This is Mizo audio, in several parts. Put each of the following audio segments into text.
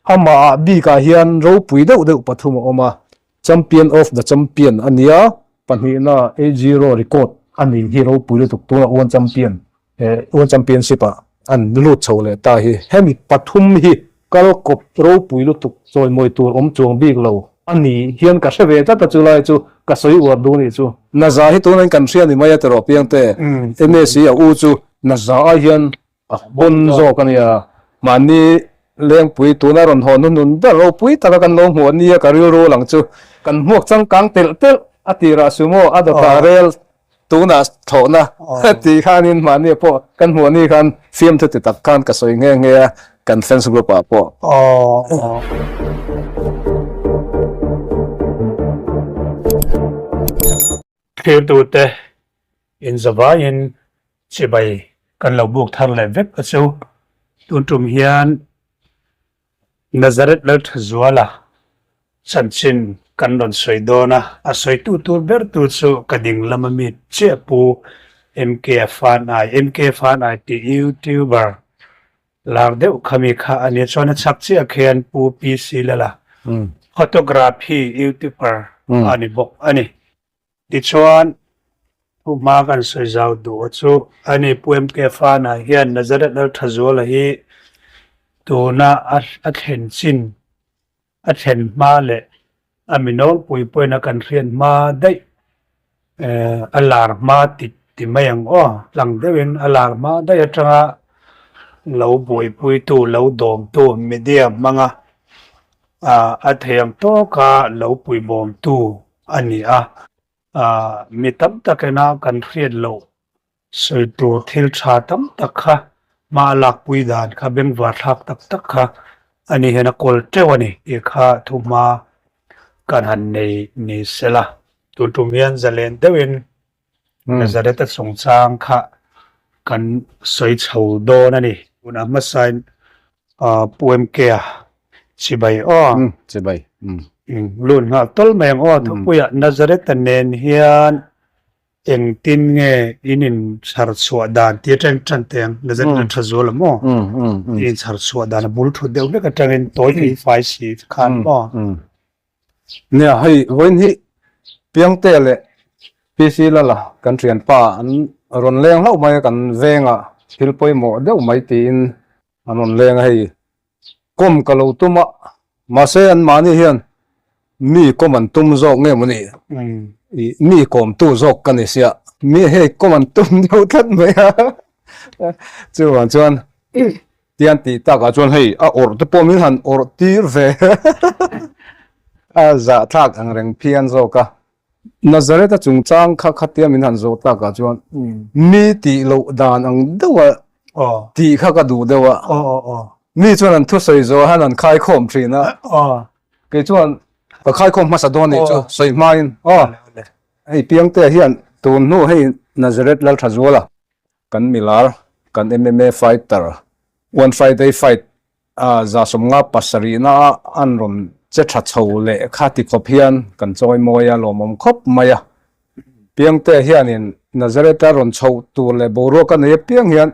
Amah ah bikah hian ropui deuh deuh pathum a awm a, Champion of the Champion a nia, pahnihna 8-0 record a nih hi ropui lutuk tunah World Champion World Championship ah an lut chho leh ta hi. Hemi pathum hi kal kawp ropui lutuk chawimawi tur awm chuang bik lo a ni hian ka hre ve tlat a chulai chu ka sawi uar duh nih chu. Naza hi tunah in kan hria ni mai a tiraw Piangte, MSc a u chu Naza ai hian A pawn zawk a nia. Mahni lengpui tuna rawn haw hnuhnun ber ropui taka kan lo hmuh a nia ka rilru lang chu. Kan hmuak changkang telh telh a tirah sumo a dawtah rel tunah thlawhna tih khanin mahni pawh kan hmuh ni khan fiamthu ti tak khan ka sawi nghe nghe a kan fans group ah pawh. Thirtute inzavaiin chibai kan lo buk thar leh vek a chu. Tun tum hian Nazareth Lalthazuala chanchin kan rawn sawi dawn a, a sawitu tur ber tu chu ka ding lama mi chiah Pu MK Fanai, MK Fanai tih YouTuber Lar deuh kha mi kha a nia chuan a chak chiah khian Pu PC Lala photography youtuber a ni bawk a ni. Tichuan thu hma kan sawi zau duh a chu a ni Pu MK Fana hian Nazareth Lalthazuala hi tuna a thlen chin A thlen hma leh a mi nawlpui pawhin a kan hriat hma daih a lar hma ti ti mai ang aw, tlang deuhin a lar hma daih atanga lo buaipuitu, lo dawmtu, media hmanga a thei ang tawka lo puibawmtu a ni a, mi tam takina kan hriat loh Sawi tur thil tha tam tak kha hma a lakpui dan kha bengvar thlak tak tak kha ani hian a kawl teuh a ni tih kha thuhma kan han nei ni sela. Tun tum hian zalen deuhin Nazareth-a chungchang kha kan sawi chho dawn a ni. Tunah hmasain Pu MK-a chibai aw. Chibai. Lut nghal tawlh mai ang aw. Thupuiah Nazareth-a nen hian Engtin nge in inchhar chhuah dan tih atang tan teh ang, Nazareth a tha zual a maw? In inchhar chhuah dan a bul thut deuh vek atangin tawi phei fai si khan maw? Nia hei vawiin hi Piangte leh PC Lala kan thianpa an rawn leng hlauh mai a kan vengah thil pawimawh deuh mai tiin an rawn leng a hei. Kawm ka lo tum a, mahse an mahni hian mi kawm an tum zawk nge maw ni? Ih mi kawmtu zawk ka ni sia, mi hei kawm an tum deuh tlat mai a, chuvang chuan tian tih takah chuan hei a awrh te pawh min han awrh tir ve a zahthlak ang reng phian zawk a. Nazareth-a chungchang kha khatia min han zawh takah chuan mi tih loh dan ang deuha tih kha ka duh deuh a. Mi chuan an thusawi zawh hian an khaikhawm thin a. Kei chuan ka khaikhawm hmasa dawn nih chu sawi hmain aw hei Piangtea hian tun hnu hei Nazareth Lalthazuala kan milar kan MMA fighter One Friday Fight A 150 pasarihna a an rawn che tha chho leh kha ti khawp hian kan chawi mawi a lawmawm khawp mai a. Piangte hianin Nazareth-a rawn chhoh tur leh boruak a nei apiang hian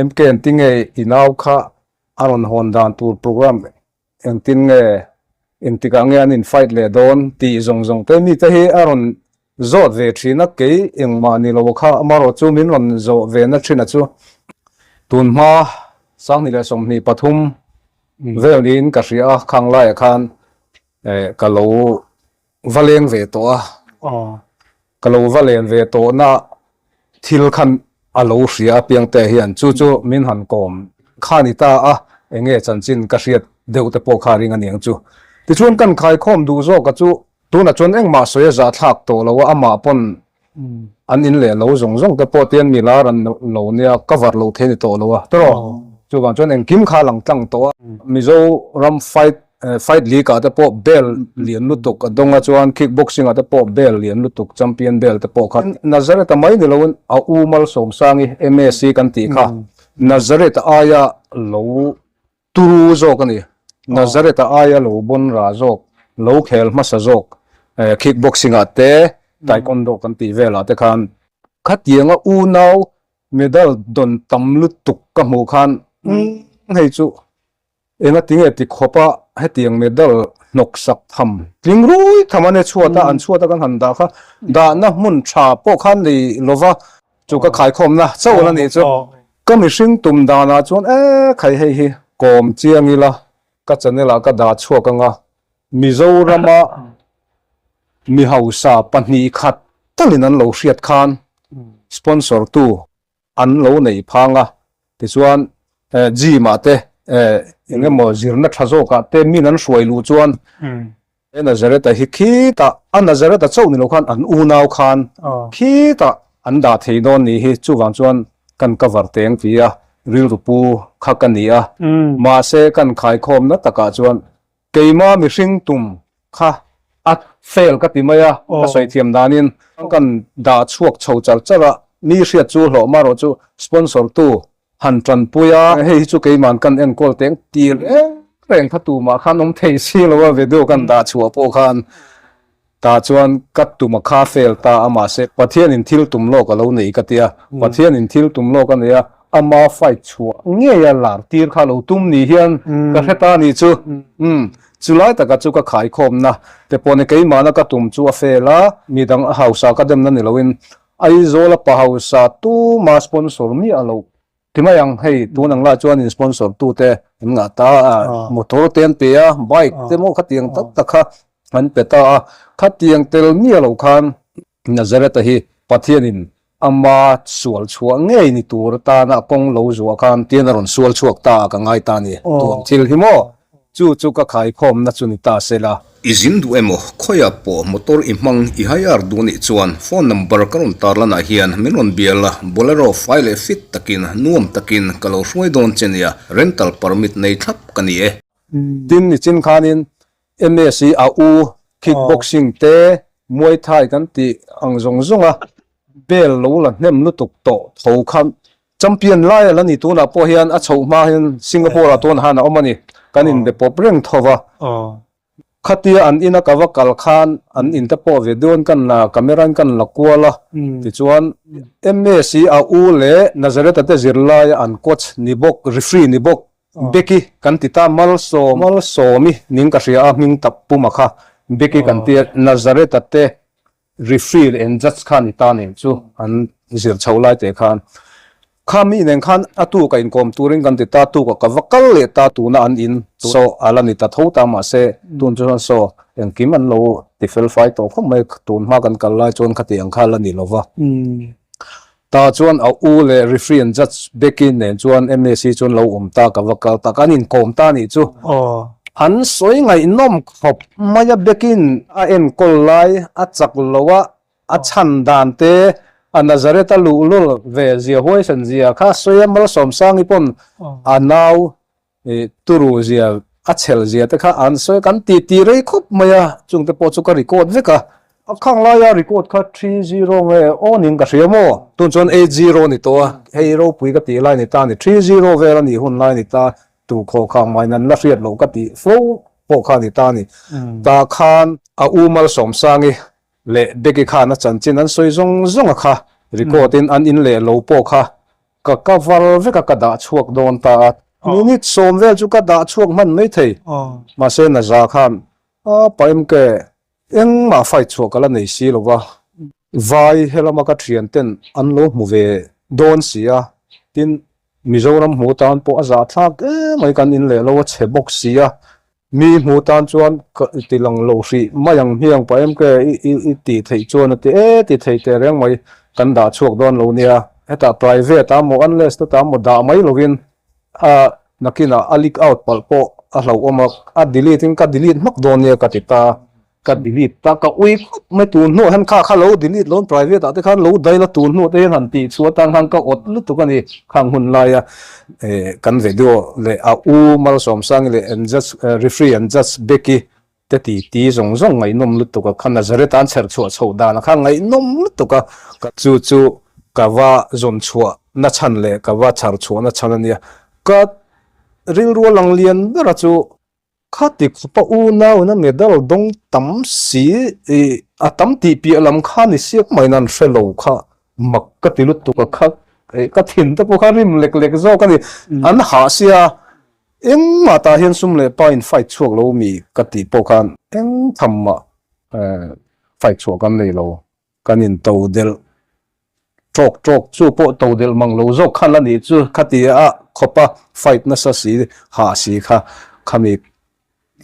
MK engtin nge i nau kha a rawn hawn dan tur program engtin nge engtikah nge an in fight leh dawn tih zawng zawng te mite hi a rawn Zawt ve thin a, kei engmah ni lo kha amarawh chu min rawn zawh ve na thin a chu. Tun hma 2023 vel niin ka hria a, khang laiah khan ka lo va leng ve tawh a, ka lo va len ve tawhna thil khan a lo hria a piangte hian chu chu min han kawm kha ni ta a, enge chanchin ka hriat deuh te pawh kha ring a niang chu. Tichuan kan khaikhawm duh zawk a chu Tunah chuan engmah sawi a zahthlak tawh lo a, amah pawn an in leh lo zawng zawng te pawh tian milar an lo nia cover lo thei ni tawh lo a tawrh chuvang chuan engkim kha a lang tlang tawh a. Mizoram fight fight league ah te pawh bel lian lutuk a dawng a chuan kick boxing ah te pawh bel lian lutuk champion bel te pawh kha Nazareth a mai ni lo in a u Malsawmsangi MAC kan tih kha Nazareth aia lo Turu zawk a ni. Nazareth-a aia lo bawn ra zawk, lo khel hmasa zawk, kick boxing-ah te, taekwondo kan tih velah te khan khatianga unau medal dawn tam lutuk ka hmuh khan umm hei chu. Engatinge ti khawpa hetiang medal hnawk sak tham tling rui tham a nia chhuat a, an chhuat a kan han dah kha dahna hmun tha pawh khan nei lova chu ka khaikhawmna chauh a nih chu. Ka mihring tum danah chuan e khai hei hi kawm chiang ila ka channel ah ka dah chhuak anga Mizorama mi hausa 2 khat talin an lo hriat khan sponsor tu an lo nei phang a, tichuan gym ah te eng emaw zirna tha zawk ah te min an hruai luh chuan he Nazareth-a hi khitah a Nazareth-a chauh ni lo khan an unau khan khitah an dah thei dawn nih hi, chuvang chuan kan cover teng ti a rilru pu kha ka ni a, mahse kan khaikhawmna takah chuan Keima mihring tum kha a fail ka ti mai a, ka sawi thiam danin kan dah chhuak chho char char a, mi hriat chu hlawh marawh chu sponsor tu han tanpui a, hei hi chu keiman kan enkawl teng ti reng reng kha tumah khan awm thei si lo a, video kan dah chhuah pawh khan Tah chuan ka tum a kha fail ta a mahse Pathianin thil tum lawk a lo nei ka tia, Pathianin thil tum lawk a nei a, ama fight chhuah ngei a lar tir kha lo tum ni hian ka hre ta ni chu. Umm, chulai taka chu ka khaikhawmna te pawh ni keimahna ka tum chu a fail a, midang a hausa ka demna ni loin Aizawl a pa hausa tuma sponsor miah loh Ti mai ang, hei tun ang lah chuan in sponsor tu te an ngah ta a, motor te an pe a, bike te maw khatiang tak tak kha an pe ta a, khatiang tel miah lo khan Nazareth-a hi Pathianin ama sual chhuah ngei ni tur atana a kawng lo zuah khan tian a rawn sual chhuak ta a ka ngai ta a ni, tun thil hi maw Chu chu ka khaikhawmna chu ni ta se la. I zin duh emaw, khawiah pawh motor i hmang i hire duh anih chuan phone number ka rawn tar lanah hian min rawn bial a, Bolero fai leh fit takin, nuam takin ka lo hruai dawn che nia, rental permit nei thlap ka ni e. Tin nichin khanin MS hi a u kickboxing te, Muay Thai kan tih ang zawng zawng a bel lo la hnem lutuk tawh tho kha Champion lai a la ni tunah pawh hian a chhoh hma hian Singapore ah tun han a awm a ni. Kan inbe pawp reng tho va. Khatia an ina ka va kal khan an inte pawh video in kan la, camera in kan la kual a. Tichuan MS hi a u leh Nazareth-a te zirlaia an coach ni bawk, referee ni bawk, Becky kan ti ta, Malsawm, Malsawmi ning ka hria a hming tak puma kha Becky kan ti a, Nazareth-a te Referee leh an judge kha ni ta nen chu an zir chho lai teh khan kha mi nen khan a tuk a inkawm turin kan ti ta, tuk a ka va kal leh ta tuna an in saw a la ni ta tho ta mahse tun chu chuan saw engkim an lo ti fel fai tawh khawp mai tun hma kan kal lai chuan khati ang kha la ni lo va. Tah chuan a u leh referee an judge Becky nen chuan MAC chuan lo awm ta ka va kal ta kan inkawm ta nih chu. An sawi ngaihnawm khawp mai a Becky'n a enkawl lai a chak lo a a chhan dan te a Nazareth a luhlul ve zia huaisen zia kha sawi a Malsawmsangi pawn a nau Turu zia a chhel zia te kha an sawi kan ti ti rei khawp mai a, chung te pawh chu ka record vek a. A khang laia record kha 3 zero nge aw ning ka hria maw? Tun chuan 8 zero ni tawh a, hei ropui ka tih lai ni ta ni, 3 zero vel a nih hun lai ni ta, tu khaw khang mai nan la hriat loh ka tih fo pawh kha ni ta ni. Tah khan a u Malsawmsangi leh Becky khan a chanchin an sawi zawng zawng a kha record in an in leh lo pawh kha Ka cover vek a ka dah chhuak dawn ta a, minute 10 vel chu ka dah chhuak hman mai thei. Mahse Naza khan a pa MK engmah fight chhuah ka la nei si lo va, vai helama ka thian ten an lo hmu ve dawn si a, tin Mizoram hmu tan pawh a zahthlak emai kan in leh lo a chhe bawk si a, Mi hmu tan chuan ka ti lang lo hrih mai ang hmiang pa em ke i tih theih chuan a ti e ti thei teh reng mai kan dah chhuak dawn lo nia hetah private a maw unless te ta maw dah mai lovin a nakinah a leak out palh pawh a hlauhawm a a delete in ka delete hmak dawn nia ka ti ta ka delete ta ka ui khawp mai tun hnuah hian kha kha lo delete lo private ah te khan lo dail a tun hnuah te hian han tih chhuah atang khan ka awt lutuk a ni khang hun laia Kan video leh a u Malsawmsangi leh an judge referee an judge Becky te ti ti zawng zawng ngaihnawm lutuk a kha Nazareth an chher chhuah chhoh dan a kha ngaihnawm lutuk a chu chu ka va zawn chhuah na chhan leh ka va chhar chhuah na chhan a nia ka rilru a lang lian ber a chu Khati khupa unauin a medal dawng tam si i a tam tih piah lam kha ni siak mai nan hre lo kha mak ka ti lutuk a kha ka thin te pawh kha rim lek lek zawk a ni. An hah sia. Engmah tah hian sum leh pa in fight chhuak lo mi ka tih pawh khan eng tham mah fight chhuah kan nei lo. Kan in to delh tawk tawk chu pawh to delh mang lo zawk khan a nih chu khati a khawpa fight nasa si hah si kha khami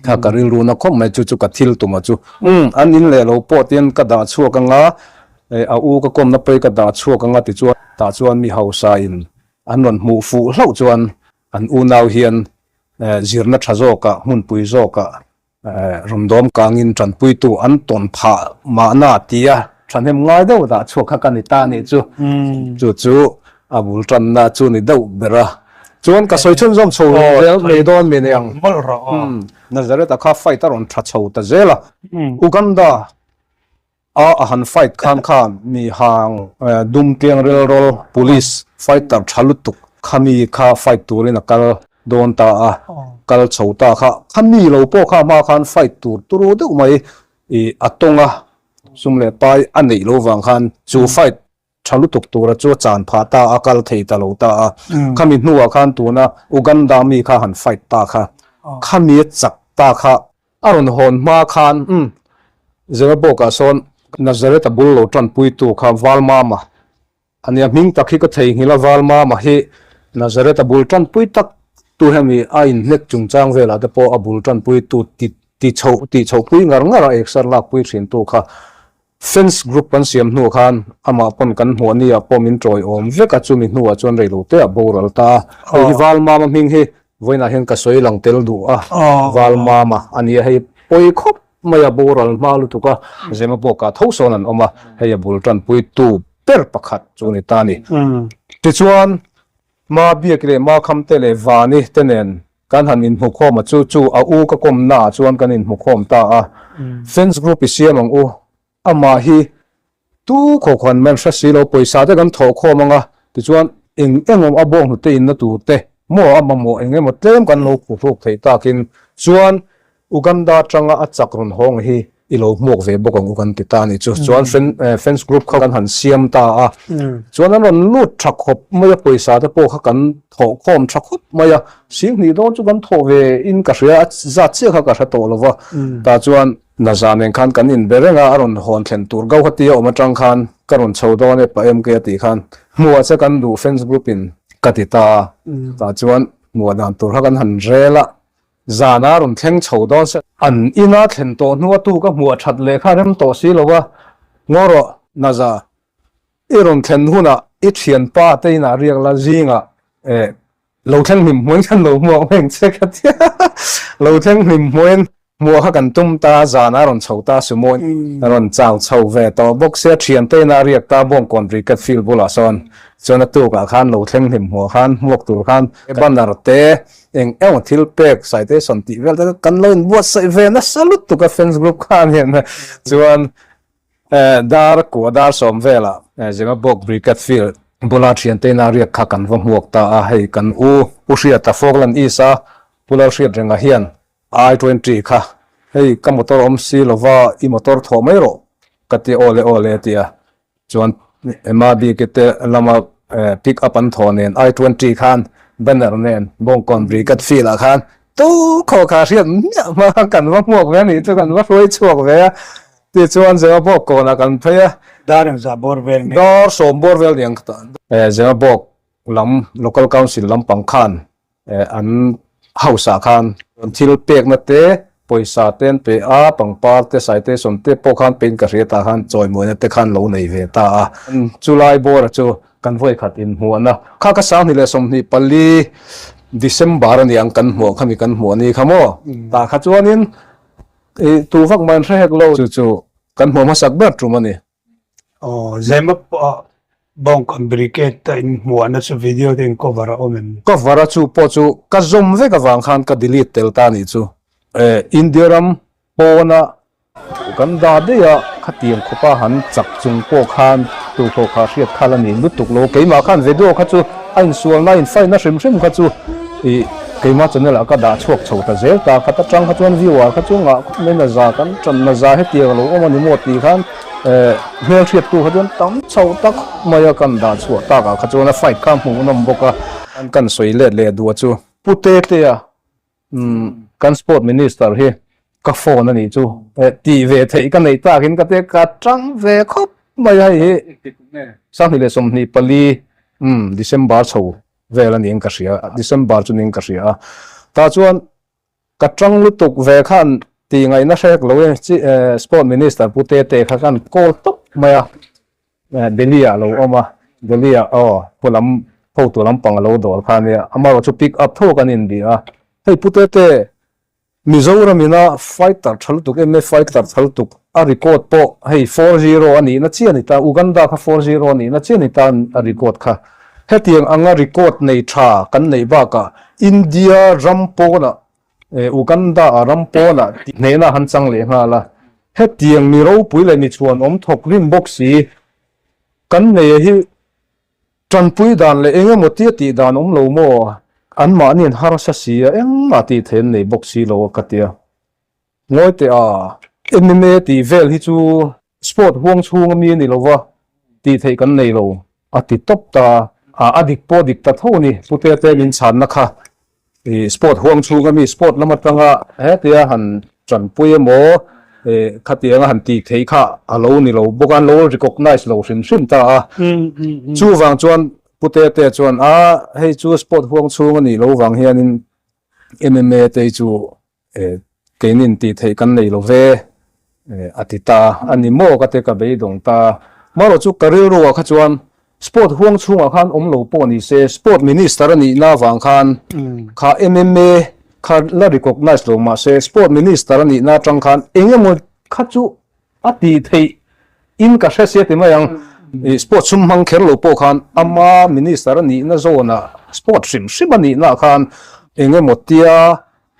kha ka rilru na khawp mai chu chu ka thil tuma chu umm an in leh lo pawh tian ka dah chhuak anga a u ka kawmna pawh hi ka dah chhuak anga tichuan tah chuan mi hausa in an rawn hmuh fuh hlauh chuan an unau hian zirna tha zawkah hmunpui zawkah Rawn dawm kangin tanpuitu an tawn phah mahna tia thahnem ngai deuh dah chhuak kha ka ni ta anih chu. Chu chu a bul tanna chu ni deuh ber a. Chuan ka sawi chhunzawm chho zel mai dawn mi aniang. Nazareth-a kha fight a rawn tha chho ta zel a. Uganda A a han fight khan khan mi hang dum tliang rilrawl police fighter tha lutuk khami kha fight turin a kal dawn ta a, kal chho ta kha khami lo pawh kha hma khan fight tur turu deuh mai i a tawng a, sum leh pai a neih lo vang khan chu fight tha lutuk tura chu a chan phah ta a, kal thei ta lo ta a. Khami hnuah khan tuna Uganda mi kha han fight ta kha, khami a chak ta kha a rawn hawn hma khan umm Zerabawkah sawn Nazareth-a bul lo tanpuitu kha Valmama a nia, hming tak hi ka theihnghilh a, Valmama hi Nazareth-a bul tanpui tak tu hemi a inhnek chungchang velah te pawh a bul tanpuitu ti ti chhoh tih chhohpui ngar ngar a exer lakpui thintu kha Fans group kan siam hnu khan amah pawn kan hmuh ania pawh min tawiawm vek a, chumi hnuah chuan reilo te ah boral ta a. Hei hi Valmama hming hi vawiinah hian ka sawi lang tel duh a, Valmama a nia hei pawi khawp mai a boral hma lutuk a, Zema bawkah tho sawn an awm a, hei a bul tanpuitu ber pakhat chu a ni ta a ni. Tichuan Ma Biak leh Ma Khamte leh Vani te nen kan han inhmukhawm a, chu chu a u ka kawmna ah chuan kan inhmukhawm ta a. Fans group i siam ang u, amah hi tu khawkhan man hre si lo, pawisa te kan thawhkhawm ang a, tichuan eng eng awm a bawng hnute inna tur te maw a mamawh eng emaw tlem kan lo khuhruk theih takin chuan Uganda atanga a chak rawn hawng hi i lo hmuak ve bawk ang u kan ti ta a ni chu. Chuan fans group kha kan han siam ta a, chuan an rawn lut tha khawp mai a, pawisa te pawh kha kan thawh khawm tha khawp mai a, Singhnih dawn chu kan thawh ve in ka hria a, zat chiah kha ka hre tawh lo va, tah chuan Naza nen khan kan inbe reng a, a rawn hawn thlen tur Gauhati a awm atang khan ka rawn chho dawn e pa MK a tih khan hmuah che kan duh fans group in ka ti ta a, tah chuan hmuah dan tur kha kan han rel a. Zana rawn thleng chho dawn se. An ina thlen tawh hnu a tu ka hmuh a that leh kha rem tawh si lo a, ngaw rawh Naza, i rawn thlen hunah i thianpa te inah riak la zingah eh lo thleng hlim hmuin khan lo hmuak mai ang che ka ti a, lo thleng hlim hmuin hmuah kha kan tum ta, zana rawn chho ta sumo in rawn chau chho ve tawh bawk sia, thiante inah riak ta Bawngkawn Cricket Field bulah sawn chuan a tukah khan lo thleng hlim hmuah khan hmuak tur khan banner te Eng emaw thil pek citation tih vel te kan lo inbuatsaih ve nasa lutuk a fans group khan hian chuan dar kua dar sawm velah Zemabawk Brigade Field bula thiante ina riak kha kan va hmuak ta a, hei kan u Pu Hriata Falkland East a Pu Lalhriatrenga hian I 20 kha hei ka motor awm si lova i motor thawh mai rawh ka ti awle awle a ti a. Chuan Emma bike te lama pick up an thaw nen I 20 khan banner nen Bawngkawn Brigade Field ah khan tu khaw kha hriat miah hma khan kan va hmuak ve a nih chu kan va hruai chhuak ve a tichuan Zemabawk kawnah kan phei a. Dar engzah bawr vel nge? Dar sawm bawr vel niang ka ta. Zemabawk lam Local Council lampang khan An house ah khan thil pekna te, pawisa te an pe a, pangpar te, citation te pawh khan pein ka hria tah khan chawimuaina te khan lo nei ve ta a. Chulai bawra chu kan vawikhat inhmuahna kha ka 2024 December a ni ang kan hmuah khami kan hmuah ni kha maw? Tah kha chuanin tu vak mai an hre hek lo. Chu chu kan hmuah hmasak ber tum a ni. Aw, Zema pawh Bawngkawn Brigade a inhmuahna chu video te in cover a awm em? Cover a chu pawh chu ka zawm vek avang khan ka delete tel ta anih chu. India ram pawna kan dah daih a, khatiang khawpa han chak chung pawh khan tu pawh kha hriat khal a ni lutuk lo. Keimah khan video kha chu a insualna a infight-na hrim hrim kha chu ih keimah channel ah ka dah chhuak chho ta zel ta. Khat atang kha chuan viewer kha chu ngah khawp mai naza kan tan naza hetiang a lo awm a ni maw tih khan Hmelhriattu kha chuan tam chho tak mai a kan dah chhuah takah kha chuan a fight kha hmuh nawm bawk a. Kan sawi let leh duh a chu. Pu Tetea. Kan sport minister hi ka phone a nih chu tih ve theih ka neih tak in ka te ka tang ve khawp mai a hei hi 2024 December chho vel a niin ka hria December chu niin ka hria a tah chuan ka tang lutuk ve khan tih ngaihna hrek lo e sport minister Pu Tete kha khan call tawp mai a. Delhi ah a lo awm a, Delhi ah aw pu lam hotu lampang a lo dawl kha a nia, amaherawh chu pick up tho kan inbih a, hei Pu Tete Mizoram ina fighter tha lutuk MMA fighter tha lutuk a record pawh hei 4-0 a nihna chiah a ni ta, Uganda kha 4-0 a nihna chiah a ni ta a record kha, hetiang anga record nei tha kan neih bakah India ram pawnah Uganda ah ram pawnah hnehna han chang leh nghal a, hetiang mi ropui leh mi chhuanawm thawk rim bawk si kan nei hi tanpui dan leh eng emaw tia tih dan awm lo maw? Anmahni an harsa si a, engmah tih theih an nei bawk si lo a ka tia. Ngawi teh a, MMA tih vel hi chu Sport huang chhung ami a ni lo va, tih theih kan nei lo, a ti tawp ta a, a dik pawh dik ta tho a ni. Pu Tete min chhanna kha ih sport huang chhung ami sport lam atanga hetia han tanpui emaw ih khatianga han tih theih kha a lo ni lo bawk a, an lo recognize lo hrim hrim ta a. Chuvang chuan Pu Tete chuan a hei chu sport huang chhung a nih loh vang hianin MMA te hi chu Keinin tih theih kan nei lo ve, a ti ta a ni maw ka ti ka beidawng ta. Marawh chu ka rilruah kha chuan sport huang chhungah khan awm lo pawh ni se, sport minister a nihna avang khan kha MMA kha la recognise lo mah se, sport minister a nihna atang khan eng emaw kha chu a tih theih in ka hre sia ti mai ang. Sport sum hmang kher lo pawh khan ama minister a nihna zawnah sport hrim hrim a nihna khan eng emaw tia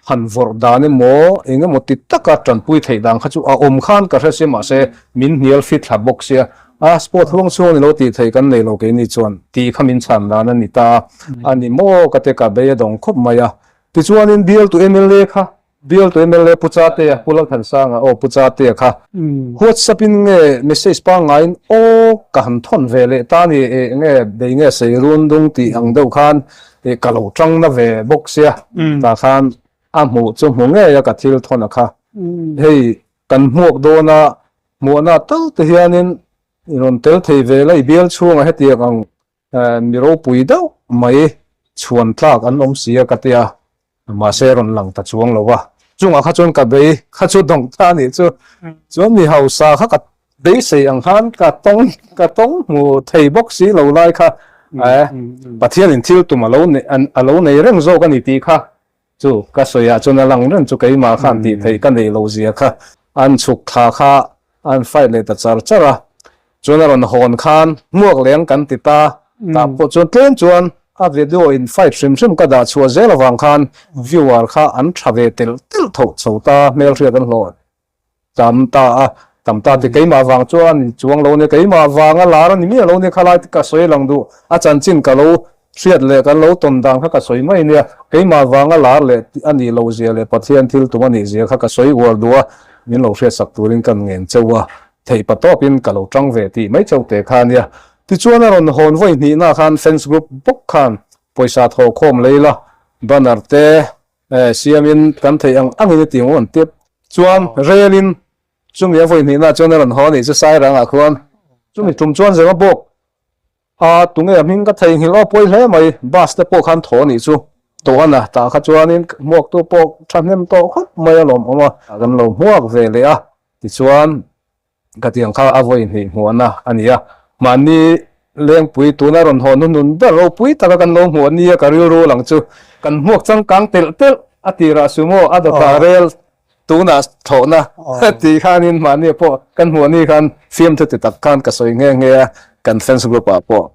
Han vawrh dan emaw, eng emaw ti taka tanpui theih dan kha chu a awm khan ka hre sia mahse min hnial fit thla bawk sia a, sport huang chhung ni lo tih theih kan nei lo keini chuan tih kha min chhan dan a ni ta a ni maw ka te ka bei a dawng khawp mai a. Tichuanin bialtu mla kha, bialtu mla Pu Chatea, Pu Lalthansanga aw Pu Chatea kha WhatsApp in nge message pangngaiin aw ka han thawn ve leh ta ni eng nge bei nge sei run dung tih ang deuh khan Ih ka lo tang na ve bawk sia tah khan a hmuh chu hmu ngei a ka thil thawn a kha. Hei kan hmuak dawn a hmuahna tal te hianin i rawn tel thei ve la i bial chhungah hetiang ang mi ropui deuh mai chhuan tlak an awm si a ka tia Mahse rawn lang ta chuang lo a, chungah kha chuan ka bei kha chu dawng ta a nih chu. Chuan mi hausa kha ka beisei ang khan ka tawng ka tawng hmu thei bawk si lo lai kha eh Pathianin thil tum a lo a lo nei reng zawk a ni tih kha chu ka sawi ah chuan a lang reng chu keimah khan tih theih ka neih loh zia kha an chhuk thla kha An fight leh ta char char a, chuan a rawn hawn khan hmuak leng kan ti ta, tah pawh chuan tlem chuan a video in fight hrim hrim ka dah chhuah zel avang khan viewer kha an tha ve telh telh tho chho ta, hmelhriat an hlawh tam ta a, tam ta ti keimah vang chuan a ni chuang lo nia, keimah vanga lar a ni miah lo nia khalai ka sawi lang duh, a chanchin ka lo Hriat leh kan lo tawn dan kha ka sawi mai nia, keimah vanga lar leh a nih loh zia leh Pathian thil tum a nih zia kha ka sawi uar duh a, min lo hriatsak turin kan ngen cheu a, theih pa tawpin ka lo tang ve tih mai chauh teh kha nia. Tichuan a rawn hawn vawi hnihna khan fans group bawk khan pawisa thawhkhawm lei la, banner te siamin kan theih ang angin a ti ang an tep chuan relin chumi a vawi hnihna chuan a rawn haw a nih chu Sairangah khuan chumi tum chuan zema bawk A, tunge a hming ka theihnghilh aw pawi hle mai, bus te pawh khan thaw anih chu tawh a na, tah kha chuanin hmuaktu pawh thahnem tawh khawp mai a lawmawm a, kan lo hmuak ve leh a, tichuan ka tiang kha a vawi hnih hmuahna a ni a, mahni lengpui tuna rawn haw hnuhnun ber ropui taka kan lo hmuh a nia ka rilru lang chu kan hmuak changkang telh telh a tirah sumo a dawtah rel Tunah thlawhna tih khanin mahni pawh kan hmuh ni khan fiamthu ti tak khan ka sawi nghe nghe a kan fans group ah pawh.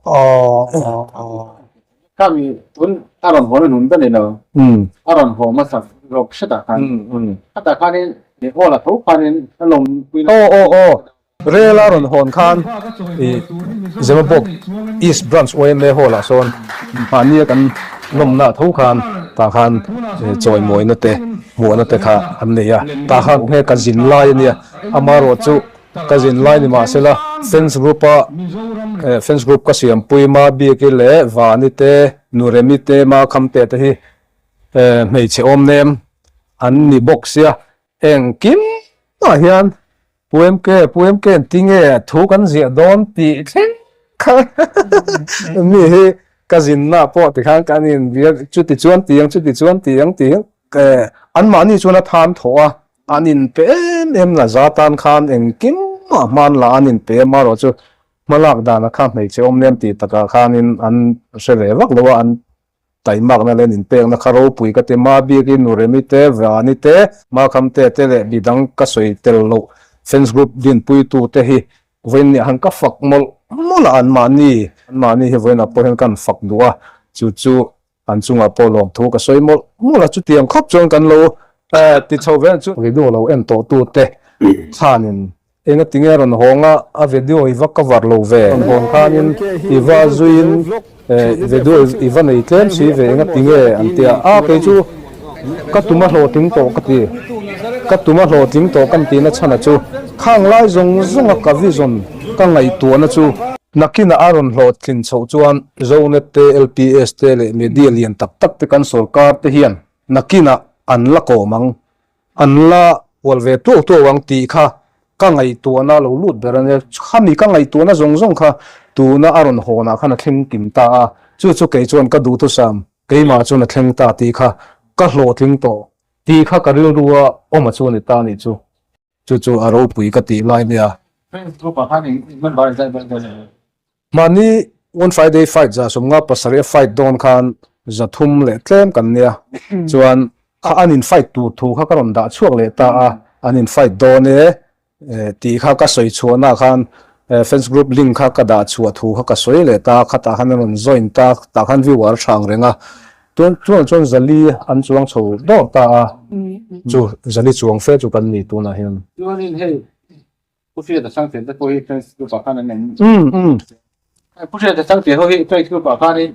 Khami tun a rawn haw na nun ta ni lo, a rawn haw hmasa rawk hretah khan, khatah khanin hall a tho khanin a lawmpui Aw aw aw. Rel a rawn hawn khan ih Zemabawk East Branch YMA Hall ah sawn mahnia kan lawmna tho khan tah khan chawimawina te hmuhna te kha an nei a, tah khan nge ka zin lai a nia, amaherawh chu ka zin lai ni mahsela fans group a fans group ka siampui Mabiki leh Vani te Nuremi te Makhamte te hi hmeichhe awm nem. an ni bawk sia engkim ah hian Pu MK Pu MK an ti nge thu kan ziah dawn tih thleng kha mi hi ka zinna pawh tikhan kan in bia chuti chuan ti ang chuti chuan ti ang tih an mahni chuan a than thawh a an in pe em em la za tan khan engkim mah hman la an in pe amaherawh chu hmalak dana kha hmeichhe awm lem tih takah khanin an hre ve vak lo a an Taimakna leh inpekna kha ropui ka ti ma bikin Nu Remi te, Vani te, Makhamte te leh midang ka sawi tel loh fans group dinpuitu te hi vawiin nih han ka fak mawlh mawlh a anmahni anmahni hi vawiinah pawh hian kan fak duh a chu chu an chungah pawh lawmthu ka sawi mawlh mawlh a chutiang khawp chuan kan lo ti chho ve ang chu. Video lo en tawh tute khanin Enga tinge a rawn hawng a, a video i va cover lo ve. Rawn hawn khanin i va zuiin video i va nei tlem si ve enga tinge an ti a, a kei chu ka tum a hlawhtling tawh ka ti, ka tum a hlawhtling tawh kan tihna chhan a chu khang lai zawng zawng a ka vision ka ngaihtuahna chu. Nakinah a rawn hlawhtlin chhoh chuan Zonet te, LPS te leh media lian tak tak te kan sawrkar te hian nakinah an la kawm ang. An la hual ve tuau tuau ang tih kha ka ngaihtuahna lo lut ber a nia. Khami ka ngaihtuahna zawng zawng kha tuna a rawn hawnah khan a thleng kim ta a, chu chu kei chuan ka duhthusam keimah chuan a thleng ta tih kha ka hlawhtling tawh tih kha ka rilrua awm a chu a ni ta a nih chu. Chu chu a ropui ka tih lai nia. Facebook ah khan eng hman var zai zai zai. Mahni One Friday fight 77 a fight dawn khan 300 leh tlem kan nia. Chuan kha an in fight tur thu kha ka rawn dah chhuak leh ta a, an in fight dawn e tih kha ka sawi chhuahna khan fans group link kha ka dah chhuah thu kha ka sawi leh ta a, khatah khan an rawn join ta, tah khan viewer a thang reng a. Chuan chuan chuan 400 an chuang chho dawr ta a, chu 400 chuang fe chu kan ni tunah hian. Chuanin hei Pu Hriata Sangte te pawh hi fans group ah khan an awm. Pu Hriata Sangte ho hi fans group ah khanin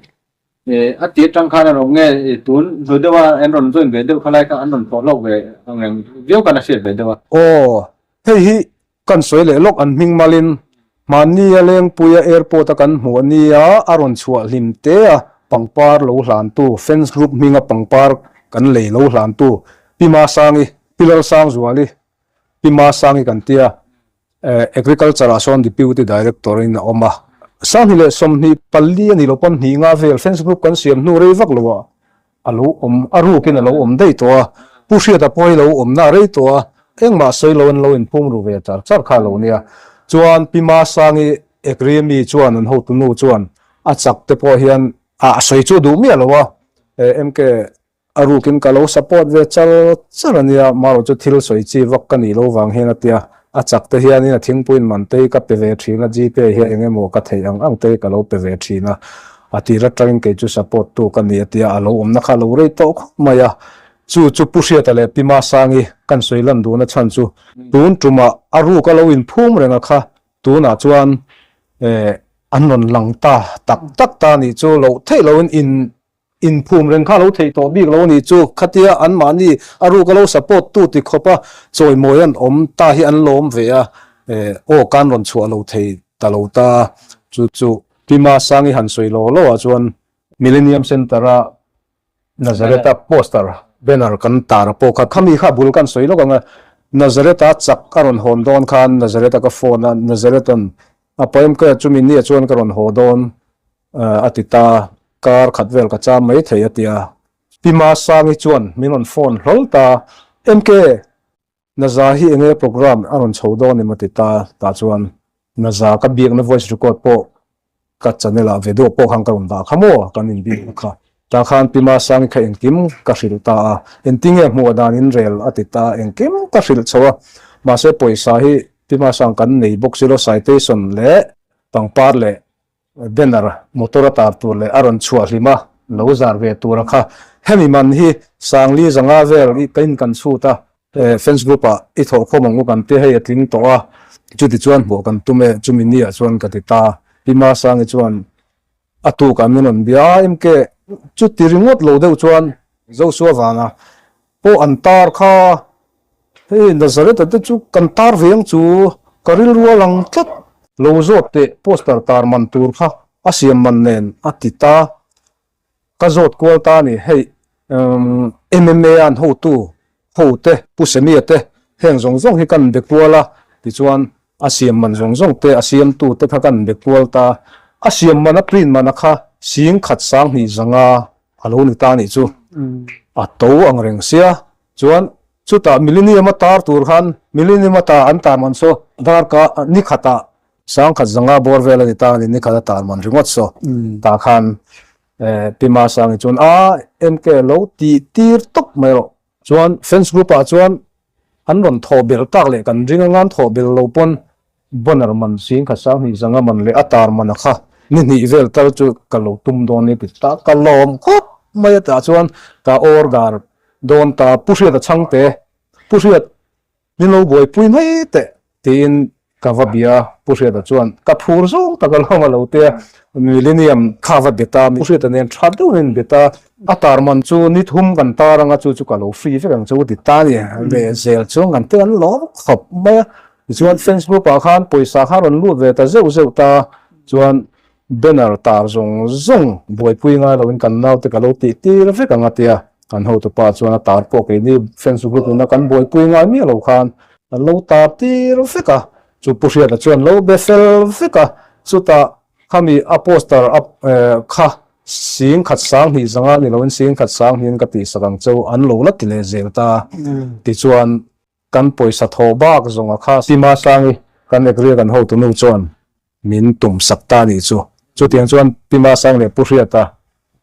a tir tang khan an awm nge tun hnu deuh a an rawn join ve deuh kha lai kha an rawn thawh hlawk ve ang reng viau khan a hriat ve deuh a. Aw, hei hi kan sawi leh lawk an hming malin hmanni a Lengpuia airport a kan hmuh ania a rawn chhuah hlim te a pangpar lo hlantu fans group hminga pangpar kan lei lo hlantu Pi Masangi, Pi Lalsangzuali Pi Masangi kan tia, Agriculture ah sawn Deputy Director in a awm a. 2024 a nih loh pawn hnih nga vel fans group kan siam hnu rei vak lo ah a lo awm, a rukin a lo awm daih tawh a. Pu Hriata pawh hi lo awmna a rei tawh a, engmah sawi lo an lo inphum ru ve char char kha a lo nia. Chuan Pi Masangi Agri mi chuan an hotu nu chuan a chak te pawh hian a sawi chu duh miah lo a, MK A rukin ka lo support ve char char a nia, marawh chu thil sawi chi vak ka nih lo vang hian a tia, a chak te hianin a thingpuiin man te hi ka pe ve thin a, Gpay hian eng emaw ka theih ang ang te hi ka lo pe ve thin a, a tir atangin kei chu support tu ka ni a tia, a lo awmna kha a lo rei tawh khawp mai a, chu chu Pu Hriata leh Pi Masangi kan sawi lan duhna chhan chu tun tumah a ruk a lo inphum reng a kha tunah chuan an rawn lang ta tak tak ta nih chu loh theih loin in Inphum reng kha lo theih tawh bik lo a nih chu, khatia anmahni a ruk a lo support tu ti khawp a chawimawi an awm ta hi an lawm ve a, aw kan rawn chhuah lo thei ta lo ta, chu chu Pi Masangi han sawi law law ah chuan Millennium Centre a Nazareth a poster banner kan tar a pawh kha, khami kha bul kan sawi lawk ang a, Nazareth a chak a rawn hawn dawn khan Nazareth a ka phone a, Nazareth an a poem ka chumi ni ah chuan ka rawn haw dawn a ti ta, kar khat vel ka cham mai thei a ti a. Pi Masangi chuan min rawn phone hlawl ta, MK, Naza hi enge program a rawn chho dawn em a ti ta, tah chuan Naza ka biakna voice record pawh ka channel ah video pawh khan ka rawn dah kha maw kan inbiakna kha. Tah khan Pi Masangi kha engkim ka hrilh ta a, engtinge hmuh dan in rel a ti ta, engkim ka hrilh chho a, mahse pawisa hi Pi Masang kan nei bawk silo citation leh pangpar leh Banner motor a tar tur leh a rawn chhuah hlim a, lo zar ve tur a kha. Hemi man hi Sangli zanga vel i ka in kan chhut a, fans group ah i thawh khawm ang u kan ti hei a tling tawh a, chuti chuan hmuh kan tum e, chumi ni ah chuan ka ti ta. Pi Masangi chuan a tuk ah min rawn bia a, MK chuti ringawt lo deuh chuan Joshua vanga Pawh an tar kha, hei Nazareth a te chu kan tar ve ang chu, ka rilru a lang tlat. Lo zawt teh poster tar man tur kha a siam man nen a ti ta, ka zawt kual ta a ni, hei MMA an hotu. Ho te, Pu Semia te, heng zawng zawng hi kan be kual a, tichuan a siam man zawng zawng te, a siamtu te kha kan be kual ta. A siam man a print man a kha 10,000 2500 a lo ni ta anih chu. A to ang reng sia. Chuan chutah Millennium a tar tur khan Millennium a ta an tar man saw darkar ni khatah 1,500 bawr vel a ni ta a ni, ni khat a tar man ringawt saw tah khan Pi Masangi chuan a MK lo tih tir tawp mai rawh. Chuan fans group ah chuan an rawn thawh belh tak leh kan ring anga an thawh belh lo pawn banner man 10,200 man leh a tar man a kha ni hnih vel tal chu ka lo tum dawn ni ti ta ka lawm khawp mai a tah chuan ka order dawn ta Pu Hriata chhangte Pu Hriat Min lo buaipui mai teh tiin ka va bia a, Pu Hriata chuan ka phur zawng tak alawm a lo ti a, Millennium kha va bet a, Pu Hriata nen tha deuhin in bet a, a tar man chu ni thum kan tar anga chu chu ka lo free vek ang chu ti ta a ni, leh zel chuan kan te an lawm khawp mai a, tichuan fans group ah khan pawisa kha a rawn lut ve ta zeuh zeuh ta chuan Banner tar zawng zawng buaipui ngai loin kan naute ka lo tih tir vek ang a tia, kan hotupa chuan a tar pawh keini fans group ina kan buaipui ngai miah lo khan an lo tar tir vek a, chu Pu Hriata chuan lo be fel vek a, chutah khami a poster a kha 10,200 zanga ni loin 10,200 in ka tihsak ang cheu an lo la ti leh zel ta tichuan Kan pawisa thawh bak zawng a kha Sima Sangi kan ekria kan hotu nu chuan min tum sak ta nih chu. Chutiang chuan Pima Sang leh Pu Hriata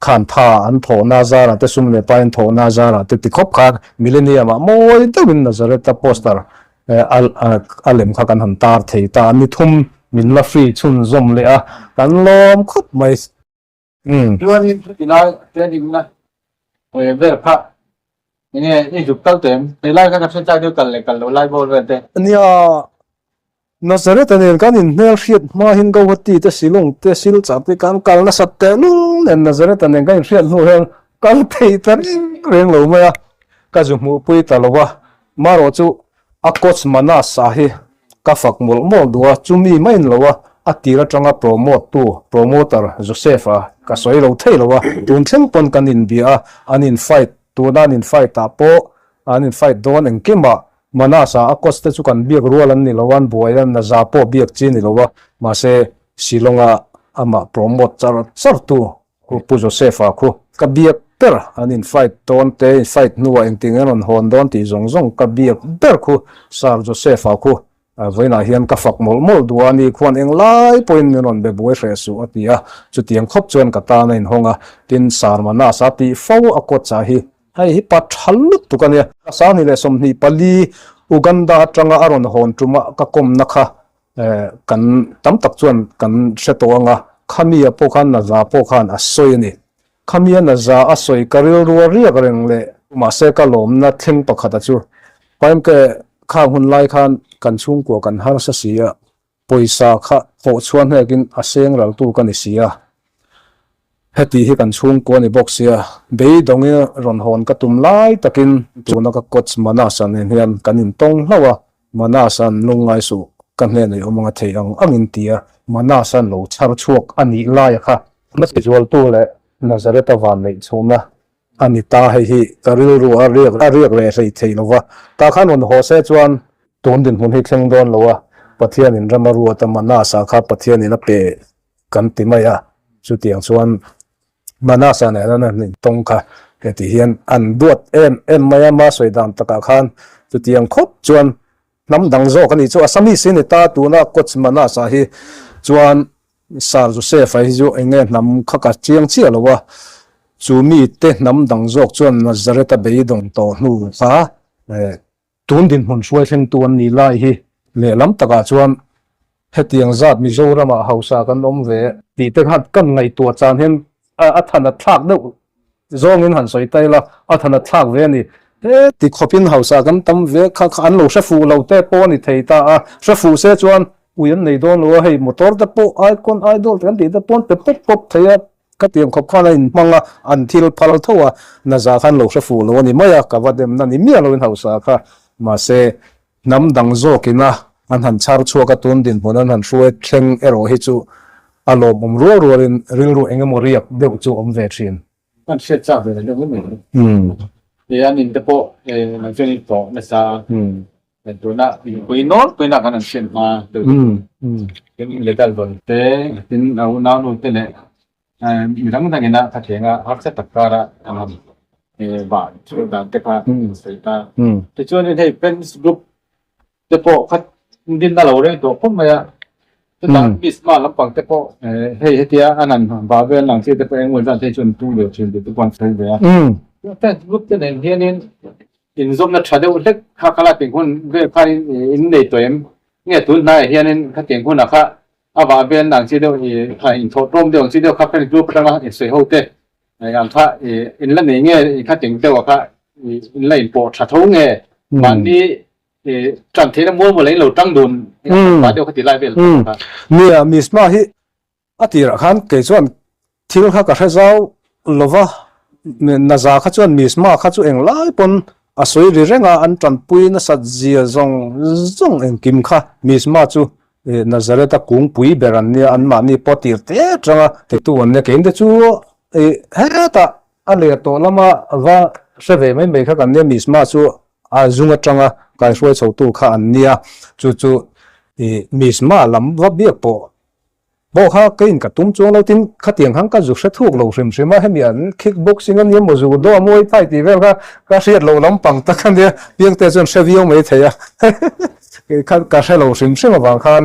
khan tha an thawhna zarah te sum leh pai an thawhna zarah te ti khawp khan Millennium ah mawi deuhin Nazareth-a poster a lem kha kan han tar thei ta a, ni thum min la free chhunzawm leh a, kan lawm khawp mai. Chuanin chuti lai training na vel kha enge i zuk kal teh em? Hei lai kha ka hre chak deuh kal leh kal lo lai bawr vel te. Nia, Nazareth-a nen kan inhmel hriat hma hin Guwahati te Shillong te Silchar te kan kal nasat tehlul nen Nazareth-a nen kan inhriat hnu hian kal thei ta reng reng lo mai a, ka zu hmuhpui ta lo a, marawh chu A coach Manas-a hi ka fak mawlh mawlh duh a, chumi maiin lo a, a tir atanga promote tu, promoter, Joseph-a ka sawi lo thei lo a, tun thleng pawn kan inbia a, an in fight, tuna an in fight ah pawh an in fight dawn engkimah Manas-a a coach te chu kan biak rual an ni lo a, an buai a, Naza pawh biak chi ni lo a, mahse Shillong-a amah promote char char tu Khu Pu Joseph-a khu ka biak ber an in fight dawn te, in fight hnuah engtin an rawn hawn dawn tih zawng zawng ka biak ber khu Sir Joseph-a khu vawiinah hian ka fak mawlh mawlh duh a ni khuan englai pawhin min rawn be buai hreh suh a ti a, chutiang khawp chuan ka tan a inhawng a, tin Sir Manas-a tih fo a kawtchah hi hei hi pa tha lutuk a nia. 2024 Uganda atanga a rawn hawn tuma ka kawmna kha Kan tam tak chuan kan hre tawh ang a, Khamia pawh khan Naza pawh khan a sawi a ni. Khamia Naza a sawi ka rilru a riak reng leh mahse ka lawmna thleng pakhata chu Paimke khang hun lai khan kan chhungkua kan harsa si a, pawisa kha thawh chhuah hnekin a seng raltu ka ni si a. Heti hi kan chhungkua ni bawk sia, beidawngin rawn hawn ka tum lai takin tuna ka coach Manas-a nen hian kan intawng hlauh a, Manas-a'n lungngai suh ka hnenah i awm anga thei ang angin ti a, Manas-a'n lo chhar chhuak a nih laia kha. Hmasizualtu leh Nazareth-a vanneih chhunna a ni ta, hei hi ka rilru a riak a riak leh hlei thei lo va, tah khan rawn haw se chuan tun dinhmun hi thleng dawn lo a, Pathianin ram a ruat a, Manas-a kha Pathianin a pe kan ti mai a, chutiang chuan Manasa nen an han intawng kha heti hian an duat em em mai a, ma sawi dan takah khan chutiang khawp chuan hnam dang zawk a nih chu Assamese hi ni ta tuna coach Manasa hi chuan Sir Joseph-a hi chu eng nge hnam kha ka chiang chiah lo a, chu mite hnam dang zawk chuan Nazareth-a beidawng tawh hnu kha Tun dinhmun hruai thlengtu an nih lai hi lehlam takah chuan hetiang zat Mizoramah hausa kan awm ve tih te khan kan ngaihtuah chan hian a than a thlak deuh zawngin han sawi ta ila a than a thlak ve a ni. Heti khawpin hausa kan tam ve kha kha an lo hre fuh lo te pawh a ni thei ta a, hre fuh se chuan ui an nei dawn lo a, hei motor te pawh icon idol te kan tih te pawh an pe pawp pawp thei a. Ka tiang khawp khan a inhmang a, an thil phal tho a, Naza khan lo hre fuh lo a ni mai a, ka va demna ni miah loin hausa kha. Mahse, hnam dang zawkina an han chhar chhuak a, tun dinhmun an han hruai thleng erawh hi chu a lawmawm rual rualin rilru eng emaw riak deuh chu awm ve thin. Kan hriat chak ve deuh mai mai. an in te pawh nang chuan in tlawh nasa a, tuna inpui nawlpuina kan han hriat hma deuh te tin letal vawn te tin a unaunu te leh mi dang dang ina khatianga harsa tak kara an han vah chhuah dan te kha an sawi ta. Tichuanin hei fans group te pawh kha dinna lo reng tawh khawp mai a, chutah Misma lampang te pawh hei hetia an han vah vel ang chi te pawh engemaw zat hei chu an tum ve thin tih te pawh an sawi ve a. Fans group te nen hianin inzawmna tha deuh hlek kha kha la tih hun vel khanin in nei tawh em? Nge tun hnaiah hianin khatiang hunah kha a vah vel ang chi deuh i kha inthawh tlawm deuh ang chi deuh kha fans group atanga insawi ho te ang kha i in la nei nge i kha ting deuh ah kha i in la inpawh tha tho nge mahni i tan theihna mual mual ah in lo tang dun vah deuh kha ti lai vel kha. Nia Misma hi a tirah khan kei chuan thil kha ka hre zau lova Naza kha chuan Misma kha chu englai pawn a sawi ri reng a an tanpui nasat zia zawng zawng engkim kha Misma chu Nazareth-a kungpui ber an nia, anmahni pawh tir te atanga titu an nia. Keinte chu hetah a ler tawh lama va hre ve mai mai kha kan nia, Misma chu a zung atanga kaihruai chhotu kha an nia. Chu chu Misma lam va biak pawh pawh kha keiin ka tum chuang lo, tin khatiang khan ka zu hre thuk lo hrim hrim a, hemi an kick boxing a nia maw zu daw a Muay Thai tih vel kha ka hriat loh lampang tak a nia, Piangte chuan hre viau mai thei a. Kha ka hre lo hrim hrim avang khan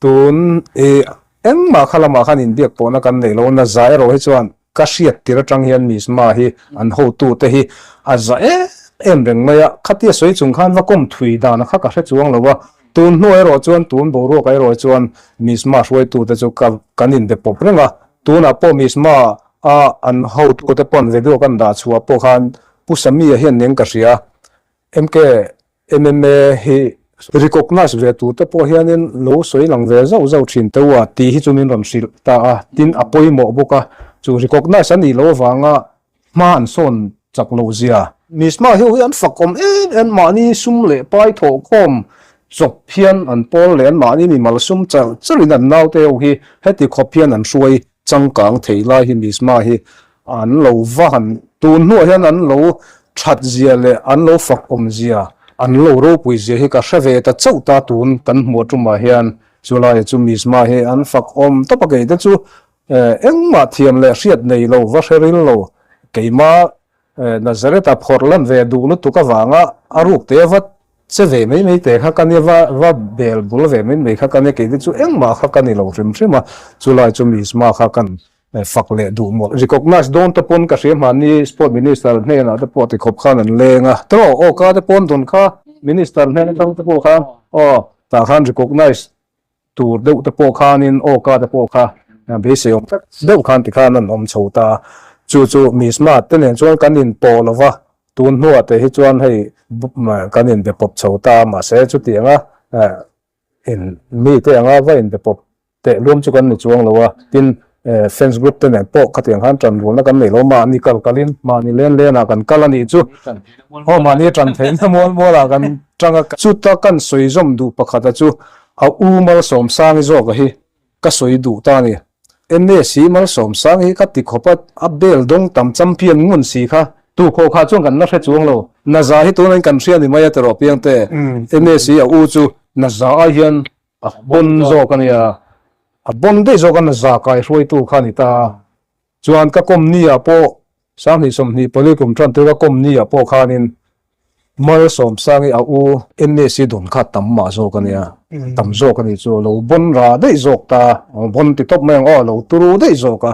tun i engmah kha lamah khan inbiak pawhna kan neih lo na za erawh hi chuan ka hriat tir atang hian Misma hi an hotu te hi a za em em reng mai a, khatia sawi chung khan va kawm thui dan kha ka hre chuang lo a, tun hnuah erawh chuan tun boruakah erawh hi chuan Misma hruaitu te chu ka kan inbe pawp reng a, tunah pawh Misma a an hotu te pawn video kan dah chhuah pawh khan Pu Samia hian eng ka hria MK MMA hi recognise ve tur te pawh hianin lo sawi lang ve zauh zauh thin teuh a tih hi chu min rawn hrilh ta a, tin a pawimawh bawk a, chu recognise a nih loh avanga hma an sawn chak loh zia. Misma hi hi an fak awm em em, mahni sum leh pai thawhkhawm chawp hian an pawl leh an mahni mimal sum char charin an naute ho hi heti khawp hian an hruai changkang thei lai hi Misma hi an lo va han tun hnuah hian an lo that zia leh an lo fak awm zia, an lo ropui zia hi ka hre ve ta chauh ta tun kan hmuh tumah hian chulai chu Misma hi an fak awm tawp a kei te chu engmah thiam leh hriat nei lo va hre ril lo keimah Nazareth-a phawrh lan ve duh lutuk avanga a ruk te va che ve mai mai te kha ka nia, va va bel bul ve mai mai kha ka nia, kei te chu engmah kha ka ni lo hrim hrim a, chulai chu Misma kha kan fak leh duh mawlh. Recognize dawn te pawn ka hria hmanni Sport Minister hnenah te pawh tikhawp khan an leng a, tawh aw ka te pawn dawn kha Minister hnen atang te pawh khan aw tah khan recognize tur deuh te pawh khanin aw ka te pawh kha beisei awm tak deuh khan tikhan an awm chho ta. Chu chu Misma te nen chuan kan inpawh lo va, tun hnuah te hi chuan hei kan inbe pawp chho ta mahse chutianga in mite anga va inbe pawp teh luam chu kan ni chuang lo a. Tin, fans group te nen pawh khatiang khan tan rualna kan nei lo, mahni kal kalin mahni len lenah kan kal a nih chu. Aw mahni tan theihna mual mualah kan tang a. Chuta kan sawi zawm duh pakhata chu A u Malsawmsangi zawka hi ka sawi duh ta a ni. MAC Malsawmsangi hi ka ti khawp a, a bel dawng tam champion ngun si kha. Tu khawh kha chuan kan la hre chuang lo. Naza hi tunah in kan hria ni mai a tiraw Piangte. MAC a u chu Naza ai hian a bon zawk a nia. A bon daih zawk a Naza kai hruaitu kha a ni ta a. Chuan ka company ah pawh 20 24 kum tan tir ka company ah pawh khanin Malsawmsangi a u NAC dawn kha tam mah zawk a nia, tam zawk a nih chu lo bon ra daih zawk ta, bon ti tawp mai ang aw, lo turu daih zawk a.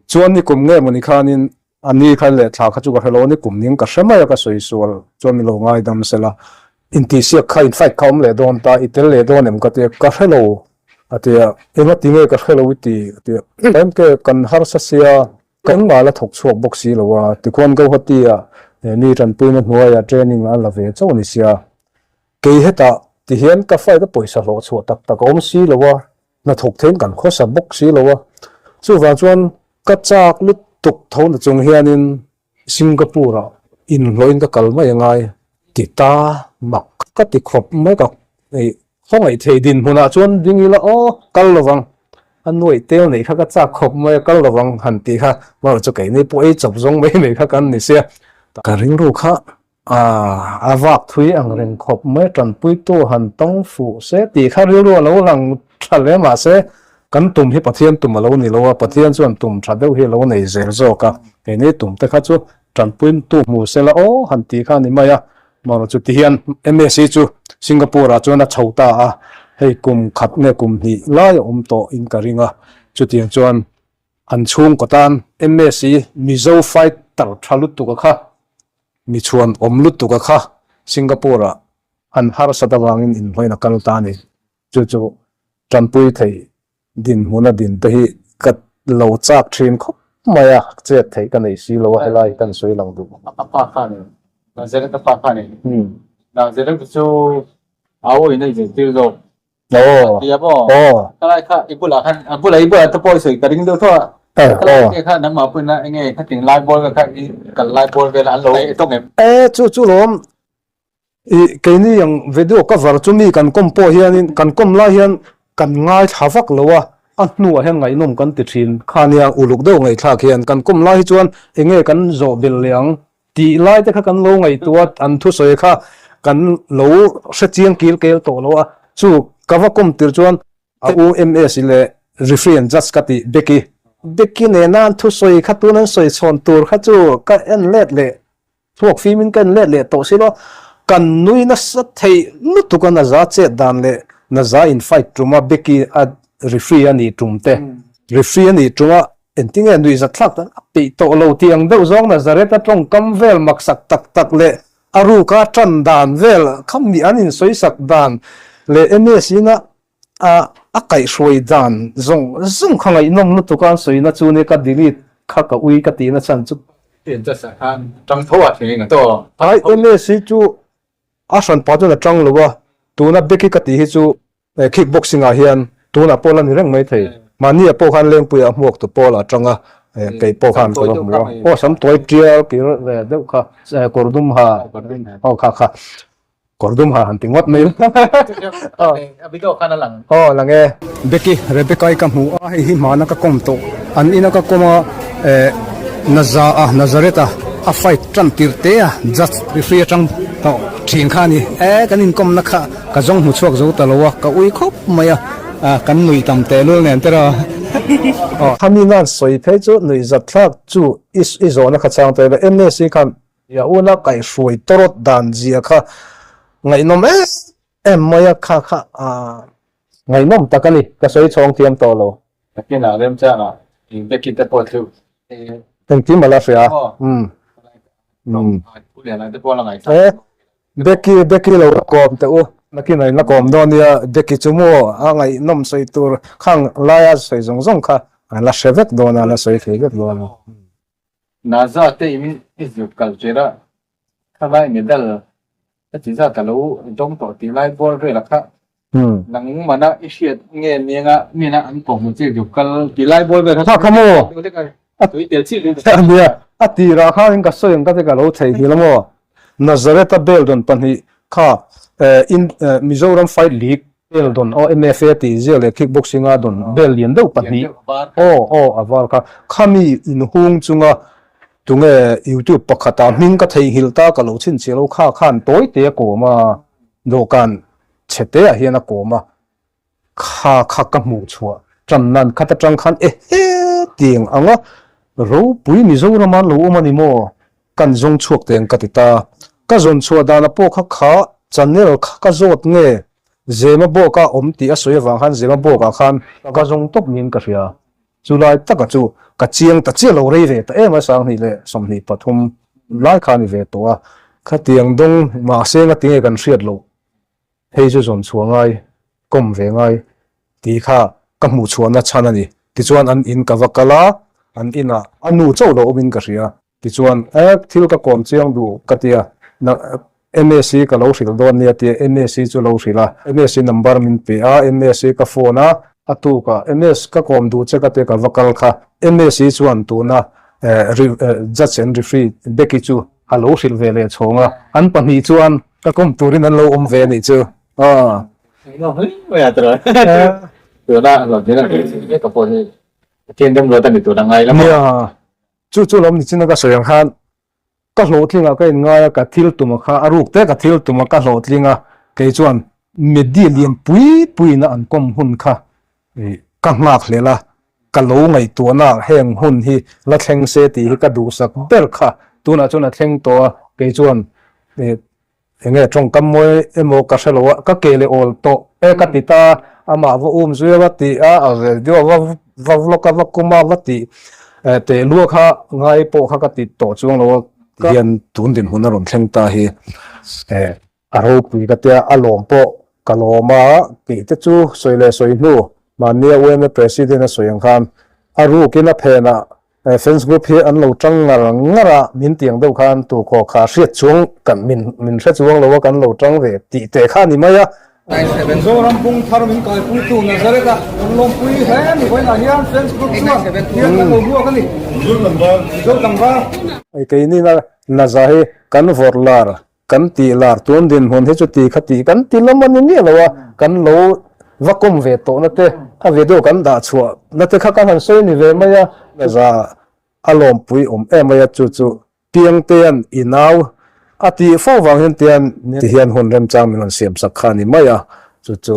Chuan ni kum nge mawni khanin a ni khan leh thla kha chu ka hre lo a ni kum ning ka hre mai a ka sawi sual chuan min lo ngaidam sela intihsiak kha in fight kha awm leh dawn ta i tel leh dawn em ka tia ka hre lo A ti a, Enga ti nge ka hre lo i ti? A ti a, Emke kan harsa sia, kan ngal a thawk chhuak bawk si lo a, tikhuan Guwahati-ah mi tanpuina hnuaiah training a la ve chauh a ni sia. Kei hetah ti hian ka fight a pawisa hlawh chhuah tak tak a awm si lo a, hnathawk theiin kan khawsa bawk si lo a, chuvang chuan ka chak lutuk tho na chung hianin Singapore-ah inhlawhin ka kal mai angai ti ta mak ka ti khawp mai ka khawngaih thei dinhmunah chuan ding ila aw kal lovang a nuaih tel neih kha ka chak khawp mai a kal lovang han tih kha marawh chu keini pawh ei chawp zawng mai mai kha kan ni sia. Ka rilru kha a vak thui ang reng khawp mai, tanpuitu han tawng fuh se tih kha rilru a lo lang tha hle mahse kan tum hi Pathian tum a lo ni lo a, Pathian chuan tum tha deuh hi a lo nei zel zawk a, keini tum te kha chu tanpuitu hmu se la aw han tih kha a ni mai a, marawh chu tihian MSc chu Singapore ah chuan a chho ta a, hei kum khat nge kum hnih lai a awm tawh in ka ring a, chutiang chuan An chhungkaw tan MSc Mizo fighter tha lutuk a kha, mi chhuan awm lutuk a kha Singapore ah an harsat avangin inhlawin a kal ta a ni. Chu chu tanpui thei dinhmuna din te hi ka lo chak thin khawp mai a, chet theih ka nei si lo a helai hi kan sawi lang duh. A pa kha a ni, Nazareth a pa kha a ni. Nazareth chu a aw in a inzirtir zawk. Aw. Tia maw? Aw. Khalai kha i bulah khan a bulah i bulah te pawh i sawi ka ring deuh tho a. Eh, Khalai aw. te kha nangmah pawhin a enge khating lai ball vel kha i kal lai ball vel an lo ei tawng em? Eh, chu chu lawm. I keini ang video cover chu mi kan kawm pawh hianin kan kawm lai hian kan ngaithla vak lo a, a hnuah hian ngaihnawm kan ti thin kha nia uluk deuh ngaihthlak hian kan kawm lai hi chuan enge kan zawh belh leh ang Tih lai te kha kan lo ngaihtuah a, an thusawi kha kan lo hre chiang kil kel tawh lo a, chu ka va kawm tir chuan a UMS leh referee and judge ka tih Becky. Becky nena an thusawi kha tun an sawi chhawn tur kha chu ka en let leh thluak fimin ka en let leh tawh si lo, kan nui nasa thei lutuk a Naza chet dan leh Naza in fight tum a Becky a referee a nih tum te, referee a nih tum a Engtinge nuihzat thlak tak a peih tawh lo tih ang deuh zawng Nazareth a tawngkam vel maksak tak tak leh a ruka tan dan vel kha mi an insawisak dan leh MS in a a kaihhruai dan zawng zawng kha ngaihnawm lutuk a an sawina chu nia ka delete kha ka ui ka tihna chhan chu. Tian chasa khan tang tho a thing a tawh. Ai MS hi chu a hranpa chuan a tang lo a, tuna Becky ka tih hi chu Kick boxing ah hian tunah pawh la ni reng mai thei. Mahni ah pawh khan Lengpui ah hmuak tu pawl ah tang a, kei pawh khan ka va hmu a. Aw sam tawi tial kir ve deuh kha, kawr dum ha, aw kha kha, kawr dum ha han ti ngawt mai la. A video khan a lang. Aw lang e. Becky, Rebecca-i ka hmu a, hei hi hmana ka kawm tawh. An ina ka kawm a, Naza a, Nazareth a, a fight tan tir te a, judge referee atang tawh thin kha a ni. E, kan inkawmna kha. Ka zawng hmu chhuak zo ta lo a, ka ui khawp mai a, kan nuih tam tehlul nen tera. Khami nan sawi phei chu nuih zat thlak chu i zawhna kha chang ta ila, MSc khan a una kaihhruai tawrawt dan zia kha ngaihnawm em em mai a, kha kha ngaihnawm tak a ni, ka sawi chhawng thiam tawh lo. Nakinah remchangah Becky te pawh chu Engkim a la hria. Becky, Becky lo la kawm teh u. Nakin a in la kawm dawn nia, Becky chu maw a ngaihnawm sawi tur khang laia sawi zawng zawng kha a la hre vek dawn a, a la sawi thei vek dawn a. Naza te in i zuk kal tir a, khalai medal ka ti zat a lo dawng tawh tih lai ball vel a kha nangmana i hriat nge nianga mina an kawm che zuk kal tih lai ball vel kha kha maw a tui tel chiah nia a tirah khan ka sawi ang ka te ka lo theihnghilh a maw Nazareth-a bel dawn pahnih kha in Mizoram Fight League bel dawn aw MFA tih ziak leh kickboxing-a dawn bel lian deuh pahnih aw aw a var kha khami inhung chunga tunge YouTube pakhata hming ka theihnghilh ta ka lo chhinchhiah lo kha khan tawi te a kawm a dawhkan chhe te ah hian a kawm a Kha kha ka hmuh chhuah tan nan khat atang khan ehe tiang ang a, ropui Mizoram an lo awm a ni maw? Kan zawng chhuak teng ka ti ta. Ka zawn chhuah dan a pawh kha kha channel kha ka zawt nge Zema bawk a awm tih a sawi avang khan Zema bawk ah khan ka zawng tawp niin ka hria. Chulai taka chu ka chiang ta chiah lo rei ve ta em a, 2023 lai kha a ni ve tawh a. Khatiang dawng mahse ngatinge kan hriat loh Hei chu zawn chhuah ngai, kawm ve ngai tih kha ka hmuh chhuahna chhan a ni. Tichuan an in ka va kal a, an inah a nu chauh lo awmin ka hria. Tichuan, eh, thil ka kawm chiang duh ka ti a, na, MSc ka lo hrilh dawn nia tia MSc chu lo hrilh a, MSc number min pe a, MSc ka phone a, a tukah MS ka kawm duh che ka tia ka va kal kha, MSc chuan tuna, eh, judge and referee Becky chu a lo hrilh ve leh chhawng a, an pahnih chuan ka kawm turin an lo awm ve a nih chu. Aw. Nia, chu chu lawm ni chin a ka sawi ang khan. Ka hlawhtling ah ka inngai a, ka thil tum a kha a ruk te ka thil tum a ka hlawhtling a, kei chuan media lian pui pui in a an kawm hun kha ka nghak hlel a, ka lo ngaihtuahna ah heng hun hi la thleng se tih hi ka duhsak ber kha tunah chuan a thleng tawh a, kei chuan Enge tawngkam mawi emaw ka hre lo a, ka ke leh awl tawh e ka ti ta a, amah va um zui a va ti a, a video va va vlog a va kum a va ti teh lua kha ngai pawh kha ka ti tawh chuang lo a, tihian tun dinhmun a rawn thleng ta hi a ropui ka tia, a lawm pawh ka lawm a, tih te chu sawi leh sawi hnu mahnia UMA President a sawi ang khan a rukin a phenah Fans group hi an lo tang ngar ngar a, min tiang deuh khan tukhaw kha hriat chuang kan min min hre chuang lo a kan lo tang ve tih teh kha a ni mai a. Mizoram bung thar min kaipuitu Nazareth a kan lawmpui hle a ni vawiinah hian fans group chuan hian kan lo hmuak a ni. Mizo tlangval. Keini Naza hi kan vawrh lar Kan tih lar tun dinhmun hi chu ti kha tih kan ti lam a ni miah lo a, kan lo va kawm ve tawhna te, a video kan dah chhuah na te kha kan han sawi ni ve mai a. Za a lawmpui awm em mai a, chu chu Piangtea'n i nau a tih fo vang hian tian ti hian hun remchang min rawn siam sak kha a ni mai a, chu chu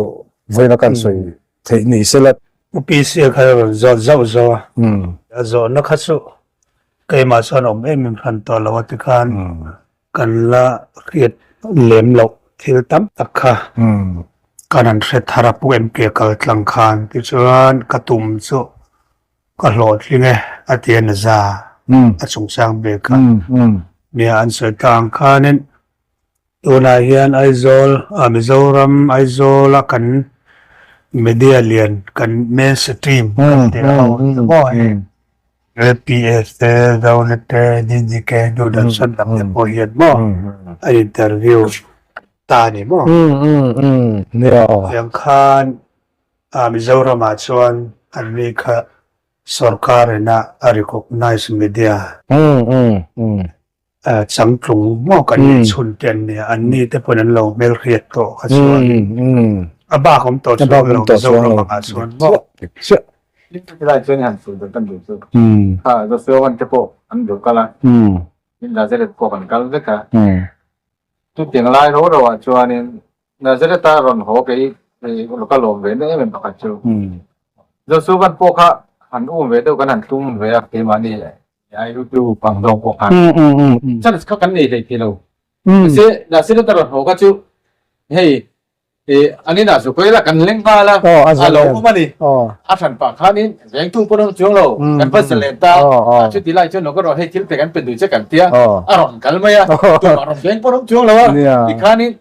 vawiina kan sawi theih ni sela. U PC kha rawn zawt zauh zauh a, a zawhna kha chu keimah chuan awm em em hran tawh lo a tikhan Kan la hriat lem loh thil tam tak kha kan han hre thar a Pu MK kal tlang khan tichuan ka tum chu ka hlawhtling e a ti a naza a chungchang bik kha nia an sawi ta ang khanin tunah hian Aizawl ah Mizoram Aizawl a kan media lian kan mainstream kan tih ho te pawh hei LPS te, Zonet te, DDK, Doordarshan lam te pawh hian maw a interview ta a ni maw? Tiang khan Mizoramah chuan an mi kha sorkar ina a recognise media Changtlung maw kan nih chhun te an nia, an ni te pawn an lo hmelhriat tawh kha chuan a bak awm tawh chuang lo Mizoram angah chuan maw. Lai chuan i han sawi dan kan duh chu kha Joshua te pawh an duh kal a, Nazareth pawh kan kal vek a, chutiang lai ro ro ah chuanin Nazareth-a rawn haw kei ka lawm ve na em em pakhat chu. Joshua pawh kha han um ve deuh kan han tum ve a keimahni ai YouTube ang zawng pawh khan chance kha kan nei hlei thei lo. Mahse Nazareth-a rawn haw kha chu hei an inah chu kawih la kan leng nghal a, a lo awm a ni. A hran pah khanin vengtu pawh an awm chuang lo, kan va zalen ta a, chuti lai chuan lo ka rawn hei thil pe kan pe duh che kan tia a rawn kal mai a, tumah rawn veng pawh an awm chuang lo a, tikhanin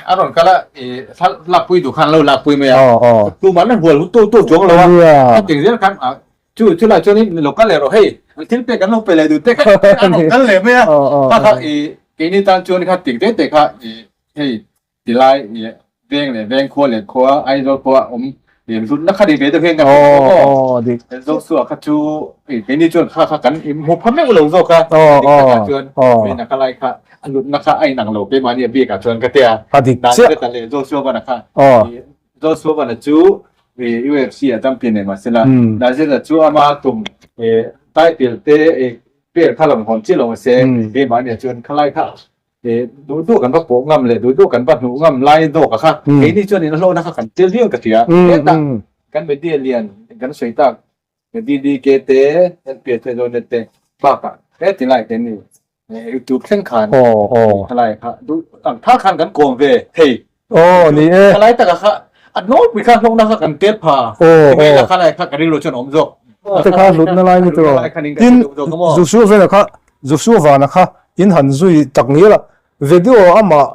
a rawn kal a thla lakpui duh khan an lo lakpui mai a tumah an hual hun tu tu chuang lo a a ting zel khan chu chu lai chuanin lo kal leh rawh hei an thil pek an lo pe leh duh te kha an rawn kal leh mai a kha kha i keini tan chuan kha tik te te kha i hei Tilai veng leh veng khua leh khua Aizawl khua awm hlutna kha ni ve deuh hian ka hmu aw Joshua kha chu keini chuan kha kha kan hmu pha meuh lo zawk a dik takah chuan Vena kha lai kha a hlutna kha a inang lo keimahni a bikah chuan ka tia Nazareth leh Joshua vana kha Joshua vana chu UFC ah champion nei mahsela Nazareth chu ama tum title te per kha lo hawn chiah lo mahse keimahni ah chuan khalai kha Duh duh kan va pawh ngam leh duh duh kan va hnuh ngam lai zawk a kha keini chuan in a hlawhna kha kan tel viau ka hria. Hetah kan media lian kan sawi tak DDK te, NPS te, Zonet te bakah heti lai te ni YouTube thleng khan thalai kha duh ang thar khan kan kawm ve thei. Aw ni e. Thalai taka kha a nawlpui kha hlawkna kha kan tel pha. Ti mai kha lai kha ka rilru chuan a awm zawk. Te kha hlutna lai ni tawh. Tin Joshua vena kha Joshua vana kha in han zui tak ngial a video amah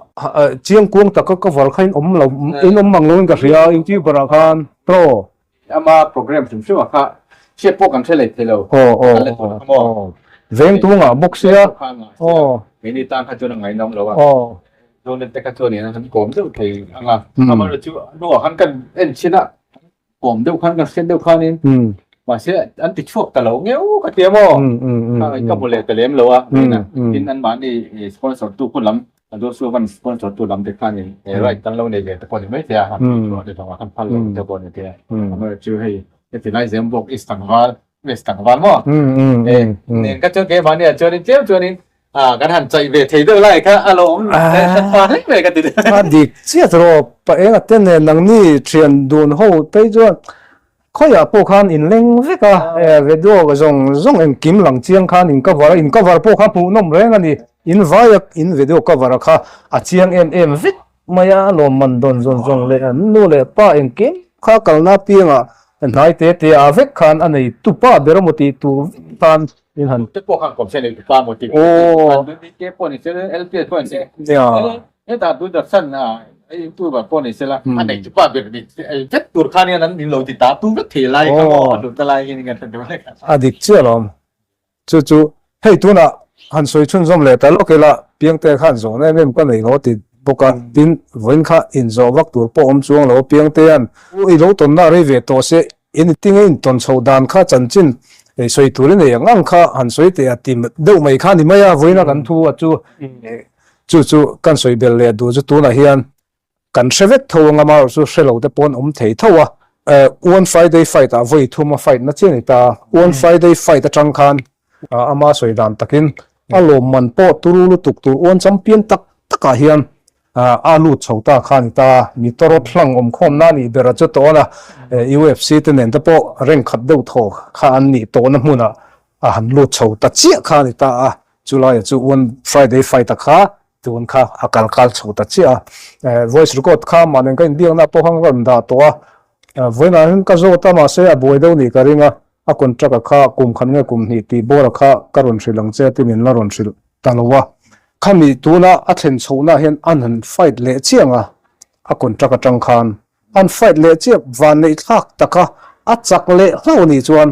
chiang kuang taka cover kha in awm lo in awm mang lo in ka hria youtuber ah khan tawh. Ama program hrim hrim ah kha hriat pawh kan hre leh thei lo. Aw aw aw veng tungah bawk sia aw. Keini tan kha chuan a ngaihnawm lo a. Aw. Zonet te kha chuan in an kawm deuh thei ang a. Amaherawhchu chu hnuah khan kan en chhin a kawm deuh khan kan hriat deuh khanin mahse an ti chhuak ta lo ngeuh ka tia maw. Ka hmu leh ta lem lo a. Tin anmahni sponsor tu khu lam A dawr chu van sponsor tu lam te khanin he right kan lo nei ve te pawh ni mai thei a, han tih chhuah te vangah khan phal lo te pawh ni thei a. Amaherawhchu chu hei heti lai zem bawk East Tlangval, West Tlangval maw? Nen kha chuan keimahni ah chuanin tlem chuanin. A kan han chaih ve thei deuh lai kha a lo awm hran pha hle mai ka ti deuh. A dik chiah rawh pa enga te nen nangni thian dun ho phei chuan khawiah pawh khan in leng vek a, video zawng zawng engkim lang chiang khan in cover a, in cover pawh kha hmuhnawm reng a ni. In vaia in video cover a kha a chiang em em vek mai a, lawmman dawn zawng zawng leh an nu leh pa engkim kha kalna piangah hnai te te ah vek khan a nei tupa ber emaw tih tur vek khan In han te pawh khan kawm se nei tupa maw tih an dun ke pawh ni se LPS pawh ni se hetah Doordarshan a youtuber pawh ni se la a nei tupa ber ni vek tur khan hian an in lo ti ta tu vek thei lai kha maw a hlut na lai hian kan hre deuh hlek a dik chiah alawm chu chu hei tunah han sawi chhunzawm leh ta lawk ila Piangte khan zawhna em em ka nei lo ti bawk a tin vawiin kha inzawh vak tur pawh awm chuang lo Piangtea'n i lo tawnna rei ve tawh se In tinge in tawn chhoh dan kha chanchin sawi tur i nei ang ang kha han sawi teh a ti deuh mai kha ni mai a, vawiina kan thu a chu chu chu kan sawi belh leh duh chu tunah hian kan hre vek tho ang amaherawh chu hre lo te pawh an awm thei tho a. One Friday fight ah vawi thum a fight na chiah a ni ta, One Friday fight atang khan ama sawi dan takin a lawmman pawh turu lutuk tur uan champion tak takah hian A lut chho ta kha a ni ta, mi tawrawt hlang awm khawmna a nih ber a chu tawn a, UFC te nen te pawh rank khat deuh thaw kha an nih tawhna hmunah a han lut chho ta chiah kha a ni ta a, chulaiah chu one Friday fight a kha tun kha a kal kal chho ta chiah a, voice record kha mah nen ka inbiakna pawh kha ka rawn dah tawh a, vawiinah hian ka zawt a mahse a buai deuh nih ka ring a, a contract a kha kum khat nge kum hnih tih bawr a kha ka rawn hrilh ang che ti min la rawn hrilh ta lo a, khami tuna a thlen chhohna hian an han fight leh chiang a, a contract atang khan an fight leh chiah vanneih thlak taka a chak leh hlauh nih chuan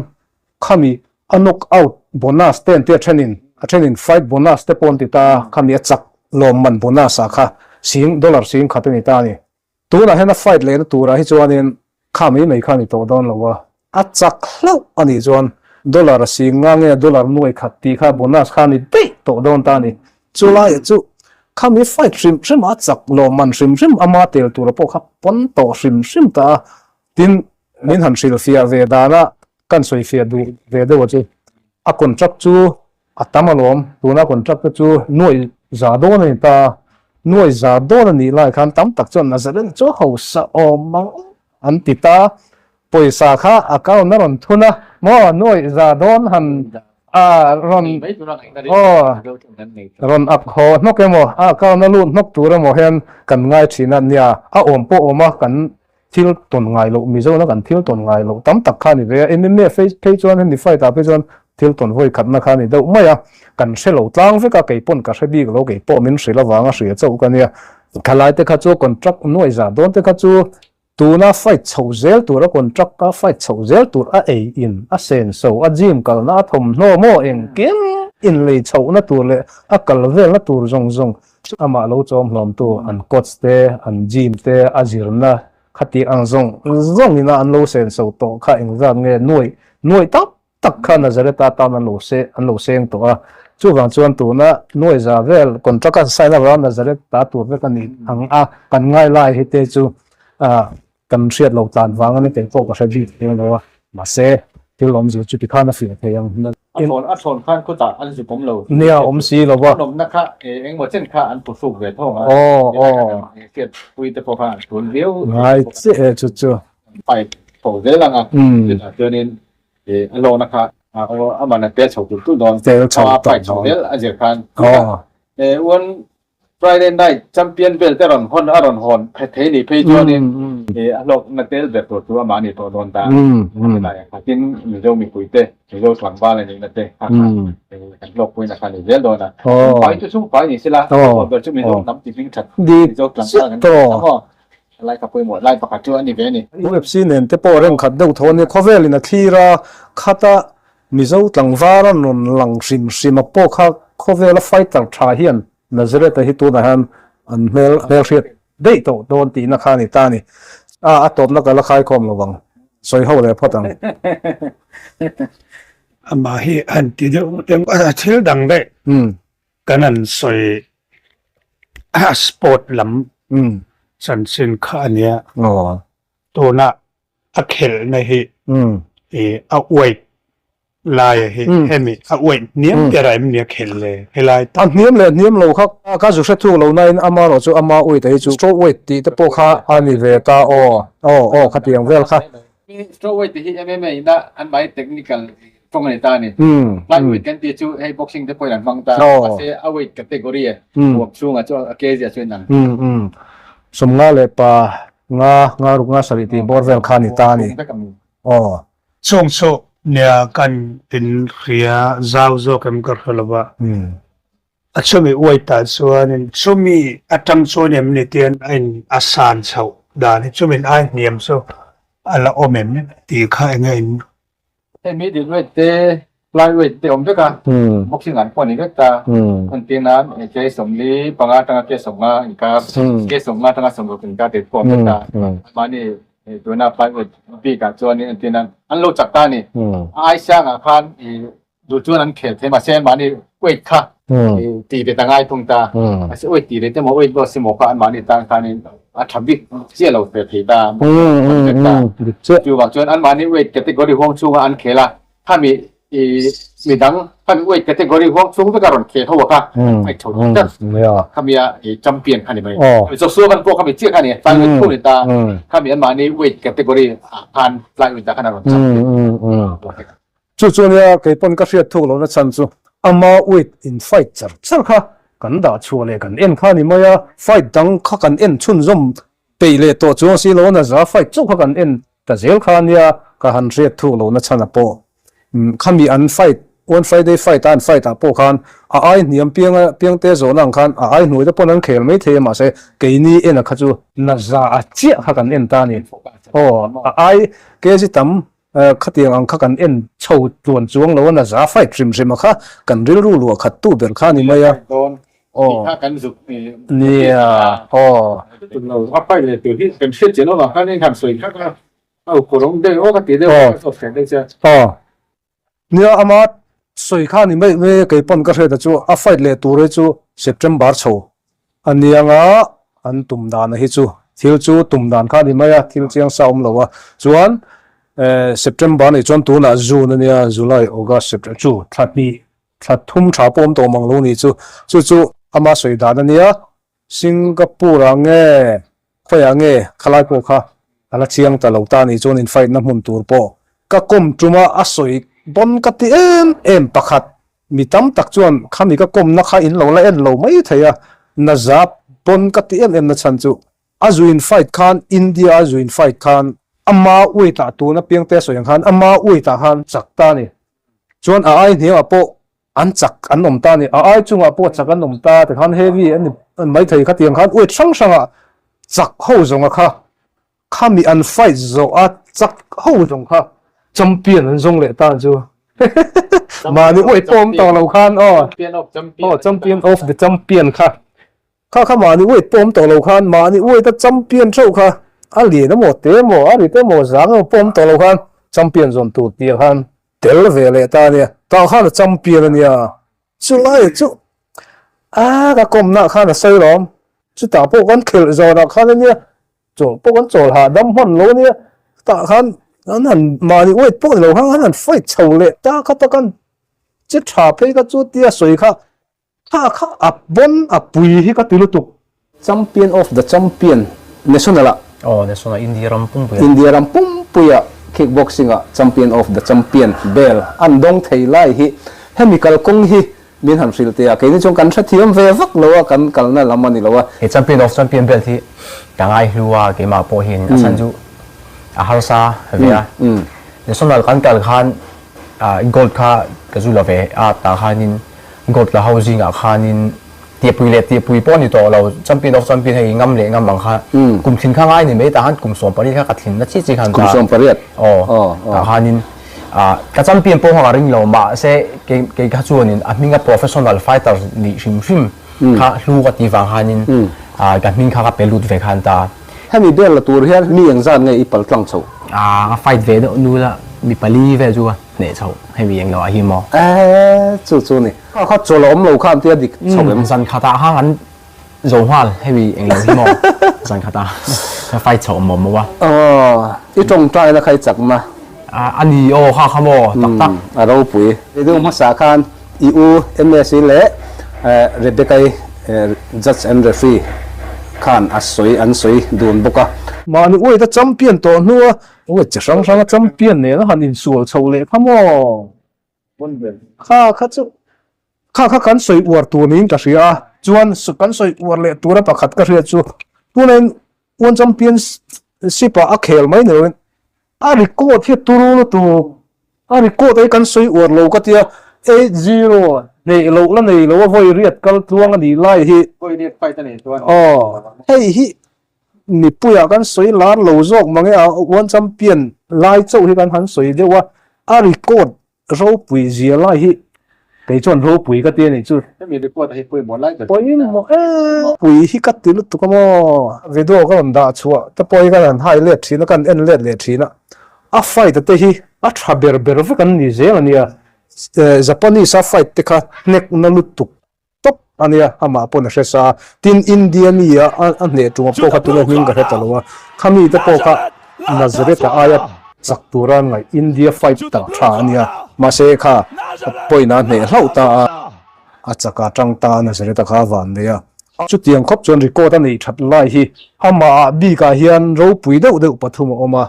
khami a knock out bonus te an tia thenin a thenin fight bonus te pawh an ti ta a, khami a chak lawmman bonus ah kha sing dollar sing khat a ni ta a ni. Tunah hian a fight lehna turah hi chuanin kha mai mai kha a ni tawh dawn lo a, a chak hlauh a nih chuan dollar a sing nga nge dollar nuai khat tih kha bonus kha a ni daih tawh dawn ta a ni. Chulaiah chu khami fight hrim hrim a, a chak lawmman hrim hrim ama tel tura pawh kha pawn tawh hrim hrim ta a, tin min han hrilhfiah ve dana kan sawifiah duh ve deuh a chu a contract chu A tam alawm, tuna contract te chu nuaih za dawn a ni ta a, nuaih za dawn a nih lai khan tam tak chuan Nazareth chu hausa awm ang an ti ta, pawisa kha account a rawn thun a, maw nuaih za dawn han a rawn aw rawn ak haw hnawk emaw a account a lut hnawk tur emaw hian kan ngai thin a nia, a awm pawh awm a kan Thil tawn ngai loh, Mizona kan thil tawn ngai loh tam tak kha a ni ve a, MMA phei chuan hemi fight ah phei chuan thil tawn vawi khatna kha a ni deuh mai a, kan hre lo tlang vek a, kei pawn ka hre bik lo, kei pawh min hrilh avanga hria chauh ka nia. Thalai te kha chu contract nuai zah dawn te kha chu tuna fight chho zel tur a contract a fight chho zel tur a ei in a senso a gym kalna a thawmhnaw maw engkim inlei chhohna tur leh a kal velna tur zawng zawng Amah lo chawm hlawmtu an coach te, an gym te, a zirna khati ang zawng zawngin a an lo senso tawh kha engzat nge nuaih nuaih tak tak kha Nazareth-a tan an lo se an lo seng tawh a. Chuvang chuan tuna nuaih za vel contract a sign avanga Nazareth ta tur vek a nih ang a kan ngai lai hi te chu Kan hriat lo tlan vang a ni kei pawh ka hre bik thei lo a, mahse thil awm zir chu tikhan a fiah thei ang. A thlawn a thlawn khan khutah an zuk awm lo. Nia awm si lo a. An awmna kha engmaw chen kha an phuhruk ve thawng a. Aw aw. Hriat pui te pawh kha an tul viau. Ngai chiah e chu chu. Pipe tho zel ang a. Chutah chuanin a lawna kha aman a tel chho tul tul dawn. Tel chho tawh dawn. Pipe chho zel a zir khan. Aw. Uan Friday night champion vel te rawn hawn a rawn hawn thei nih phei chuanin a hlawkna tel ber tur chu amah a ni tawh dawn ta. Helai ah khatin Mizo mipui te, Mizo tlangval a nihna te kha kha kan hlawkpuina kha a ni zel dawn a. Chhungfai chu chhungfai ni sela, pawimawh ber chu Mizo hnam ti hming that Mizo tlangval kan ni ta maw? Helai kha pawimawh lai pakhat chu a ni ve a ni. UFC nen te pawh reng khat deuh tho a nia, khawvelin a thlir a, khata Mizo tlangval a rawn lang hrim hrim a pawh kha khawvela fighter tha hian Nazareth-a hi tunah hian an hmel hmelhriat daih tawh dawn tihna kha a ni ta a ni. A, a tawpna ka la khaikhawm lo vang. Sawi ho leh phawt ang. Amah hi han ti deuh deuh a, thil dang daih kan han sawi sport lam chanchin kha a nia. Tuna a khelhna hi a weight. Laia hi hemi a uaih hniam ber a em nia khel le helai tak. A hniam leh hniam lo kha ka zu hre thuk lo nain ama erawh chu ama uaih te hi chu straw weight tih te pawh kha a ni ve ta aw aw aw khatiang vel kha. Straw weight tih hi MMA ina an mahni technical tawng a ni ta a ni. Light weight kan tih chu hei boxing te pawhin an hmang ta mahse a weight category huam chhungah chuan a kg ah chuan in ang. 50 leh pa nga nga ruk nga sarih tih bawr vel kha a ni ta a ni aw. Chung chu nia kan in hria zau zawk em ka hre lo va. A chumi uai tah chuanin chumi atang chuan em ni tian a in a san chhoh dan hi chumin ai hniam chu a la awm em tih kha enge in. Hei middle weight te fly weight te awm vek a boxing an pawh a ni vek ta entir nan K 45 atanga K 50 inkar K 50 atanga 60 inkar tih pawh awm vek ta mahni Hei tuna private bik ah chuan entir nan an lo chak ta a ni. A ai sang ah khan duh chuan an khel thei mahse mahni weight kha tih ve ta ngai thung ta. Mahse weight tih ve te maw weight loss emaw kha an mahni tan khanin a tha bik chiah lo ve thei ta. Chuvang chuan an mahni weight category huang chhunga an khel a khami i midang khami weight category huang chhung veka rawn khel ho kha a tho tlat khami a i champion kha ni mai Joshua kan pawh khami chiah kha ni flyweight tho ni ta khami an mahni weight category ah khan flyweight ah khan a rawn champion Chu chu nia kei pawn ka hriat thuk lohna chhan chu ama weight in fight char char kha kan dah chhuah leh kan en kha ni mai a, fight dang kha kan en chhunzawm peih leh tawh chuang si lo na za fight chauh kha kan en ta zel kha nia ka han hriat thuk lohna chhan a pawh khami an fight one Friday fight a an fight ah pawh khan a ai hniam piang a piangte zawhna ang khan a ai hnuai te pawn an khel mai thei a mahse keini en a kha chu na za a chiah kha kan en ta a ni aw a ai kg tam khatiang ang kha kan en chho tluan chuang lo a na za fight hrim hrim a kha kan rilru luah khat tu ber kha a ni mai a. Aw. Kha kan zuk Nia, aw. Lo a pai leh tur hi kan hriat chian avang khan engkhan sawi kha kha a ukawrawng deuh aw ka ti deuh a, ka zawt hreh deuh che a. Aw. Nia, ama sawi kha ni mai mai kei pawn ka hriat a chu a fight leh tur hi chu September chho a nia nga an tum dan a hi chu thil chu tum dan kha ni mai a, thil chiang sa awm lo a. Chuan September nih chuan tunah June a nia, July, August, September chu thla hnih Thla thum tha pawh awm tawh mang lo nih chu. Chu chu ama sawi dan a nia, Singapore ah nge khawiah nge khalai pawh kha a la chiang ta lo ta nih chuan in fight na hmun tur pawh ka kawm tum a, a sawi pawn ka ti em em pakhat. Mi tam tak chuan khami ka kawmna kha in lo la en lo mai thei a, na zap pawn ka ti em em na chhan chu a zu in fight khan India a zu in fight khan ama weight ah tuna piangte a sawi ang khan ama weight ah khan chak ta a ni. Chuan a ai hniangah pawh an chak an awm ta a ni. A ai chungah pawh chak an awm ta tikhan heavy an ni maithei khatiang khan weight hrang hrangah chak ho zawnga kha khami an fight zawh a chak ho zawng kha champion an zawng leh ta chu mahni weight pawh awm tawh lo khan aw aw champion of the champion kha Kha kha mahni weight pawh awm tawh lo khan mahni weight a champion theuh kha a lian emaw te emaw a rit emaw zang emaw pawh awm tawh lo khan champion zawn tur tih khan tel ve leh ta a nia. Tah khan a champion a nia. Chulai chu a ka kawmna khan a sawi lawm. Chutah pawh kan khelh zawnah khan a nia chawl pawh kan chawl hahdam hman lo a nia. Tah khan an han mahni weight pawh ni lo khan an han fight chho leh ta kha ta khan che tha phei kha chu tia sawi kha Kha kha a pawn a pui hi ka ti lutuk. Champion of the champion national ah. Aw national India ram pumpuiah. India ram pumpuiah kickboxing ah champion of the champion bel an dawng thei lai hi hemi kalkawng hi min han hrilh teh a keini chuan kan hrethiam ve vak lo a kan kalna lam a ni lo a. He champion of champion belt hi ka ngai hlu a keimah pawh hian a chhan chu a harsa ve a national kan kal khan gold kha ka zu la ve a tah khanin Gold la ho zingah khanin tiahpui leh tiahpui pawh a ni tawh lo, champion of champion hei ngam leh ngam ang kha kum thlin kha ngai ni mai tah khan kum 18 kha ka thlin na chi chi khan Kum 18? Aw tah khanin ka champion pawh kha ka ring lo mahse kei kei kha chuanin a hminga professional fighter nih hrim hrim kha hlu ka tih vang khanin ka hming kha ka pe lut ve khan ta. Hemi bel la tur hian mi engzat nge i pal tlang chho? Ka fight ve deuh nu la mi pali vel chu ka hneh chho hemi englo ah hi maw? Eeh chu chu ni. Kha kha chawl a awm lo kha an tia dik chho em? Zan khatah kha kan zo nghal hemi englo hi maw? Zan khatah ka fight chho awm maw a. Aw i tawngtaina kha i chakna. A ni aw kha kha maw tak tak. A ropui. Video hmasa khan i u MSc leh Rebecca-i judge and referee khan a sawi an sawi dun bawk a. Mahni uaita champion tawh hnua uai chi hrang hranga champion nena han insual chho leh kha maw? Kha kha chu kha kha kan sawi uar tur niin ka hria a, chuan kan sawi uar leh tura pakhat ka hriat chu tunain World Championship ah a khel mai ni loin a record hi a turu lutuk a record hi kan sawi uar lo ka tia 8-0 hneih loh la nei lo a vawi riat kal tluang a nih lai hi aw hei hi Mipuiah kan sawi lar lo zawk mange a, World Champion lai chauh hi kan han sawi deuh a, a record ropui zia lai hi kei chuan ropui ka ti a nih chu. Hemi record hi pawimawh lai ber Pawimawh em pui hi ka ti lutuk a maw. Video ka rawn dah chhuah te pawh hi kan han hai let thin a, kan en let leh thin a, a fight a te hi a tha ber ber vek an ni zel a nia, Japanese a fight te kha hnek na lutuk tawp a nia, amah pawn a hre sa a, tin India mi a a hneh ṭuma pawh kha tuna hming ka hre ta lo a, khami te pawh kha Nazareth-a aia chak tura an ngaih India fighter ṭha a nia, mahse kha pawina a hneh hlauh ta a, a chak a ṭang ta a Nazareth-a kha a van nei a. Chutiang khawp chuan record a neih ṭhat lai hi amah bikah hian ropui deuh deuh pathum a awm a,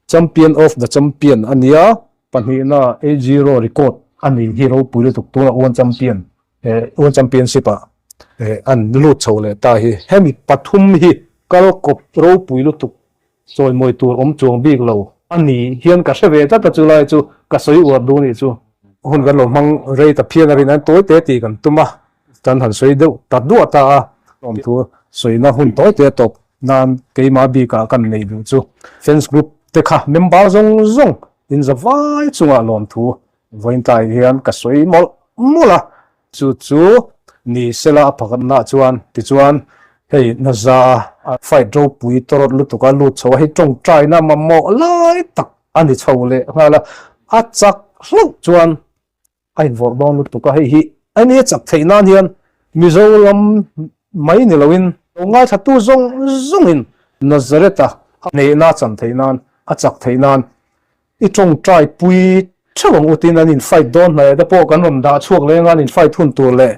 Champion of the Champion a nia, pahnihna 8-0 record a nih hi ropui lutuk tunah World Champion World Championship ah an lut chho leh ta hi. Hemi pathum hi kal kawp ropui lutuk chawimawi tur awm chuang bik lo a ni hian ka hre ve tlat a chulai chu ka sawi uar duh nih chu. Hun kan lo hmang rei ta phian a rin an tawi te tih kan tum a, kan han sawi deuh ta duah ta a, lawmthu sawina hun tawi te tawp nan keimah bikah kan neih duh chu fans group te kha member zawng zawng inza vai chungah lawmthu Vawiin tlai hian ka sawi mawlh mawlh a, chu chu ni sela a pakhatna chuan tichuan hei naza a fight ropui tawrawt lutuk a lut chho a, hei tawngtaina mamawh lai tak a ni chho leh nghal a, a chak hlauh chuan a invawrh dawn lutuk a, hei hi a nia chak theih nan hian Mizo lam mai ni loin lo ngaithlatu zawng zawngin Nazareth-a hnehna chan theih nan a chak theih nan I tawngtai pui theuh ang u tin an in fight dawn hnaih te pawh kan rawn dah chhuak leng a, an in fight hun tur leh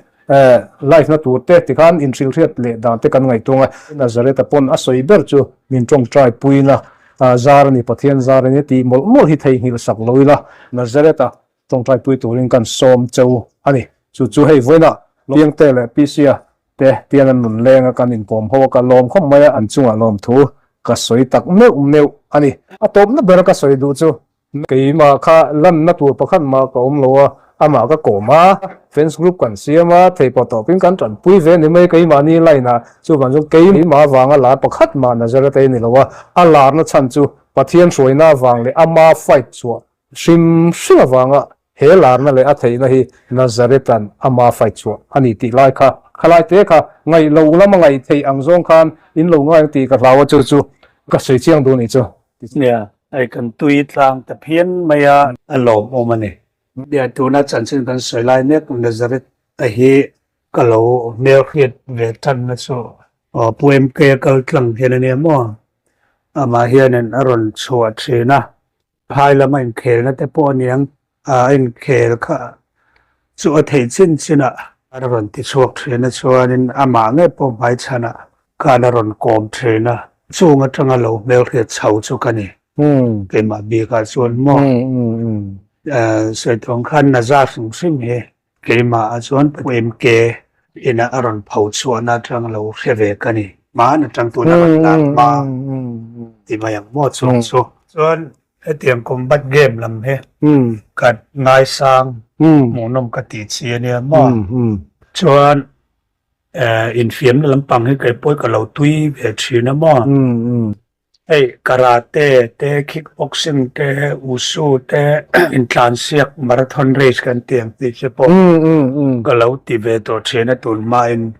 live na tur te tikhan inhrilhriat leh dan te kan ngaihtuang a. Nazareth-a pawn a sawi ber chu min tawngtai puina zar a ni, Pathian zar a ni tih mawlh mawlh hi theihnghilh sak lo ila Nazareth-a tawngtai pui turin kan sawm cheu a ni. Chu chu hei vawiinah Piangte leh Pisia te tian an rawn leng a, kan inkawm ho a, ka lawm khawp mai a, an chungah lawmthu ka sawi tak meuh meuh a ni. A tawpna ber ka sawi duh chu keimah kha lanna tur pakhat mah ka awm lo a, amah ka kawm a, fans group kan siam a, theipawh tawpin kan tanpui ve ni mai keimahni line ah, chuvang chuan keimah avanga lar pakhat mah Nazareth a ni lo a, a larna chhan chu Pathian hruaina avang leh ama fight chhuah Hrim hrim avanga he larna leh a theihna hi Nazareth-a'n ama fight chhuah a ni tih lai kha khalai te kha ngaih lo lama ngaih theih ang zawng khan in lo ngai ang tih ka hlau a chu chu ka sawi chiang duh nih chu. Nia, hei kan tui tlang ta phian mai a. A lawmawm a ni. Nia, tuna chanchin kan sawi lai mek Nazareth-a hi ka lo hmelhriat ve tanna chu Pu MK a kal tlang hian a nia maw? Amah hianin a rawn chhuah thin a. Phai lama inkhelna te pawh a niang, a inkhel kha chu a theih chin chin ah a rawn ti chhuak thin a, chuanin amah ngei pawh hmaichhanah khan a rawn kawm thin a, chung atanga lo hmelhriat chho chu ka ni, keimah bikah chuan maw Sawitlawng khan Naza hrim hrim hi Keimah ah chuan Pu MK ina a rawn pho chhuahna atang lo hre ve ka ni. Hmaan atang tuna rawn lar hma ti mai ang maw chuang chu. Chuan hetiang combat game lam hi ka ngaisang hmuhnawm ka tih chi a nia maw. Chuan infiamna lampang hi keipawh ka lo tui ve thin a maw. Hei karate te, kickboxing te, wushu te, intlansiak marathon race kan tih ang tih te pawh ka lo ti ve tawh thin a tun hmain.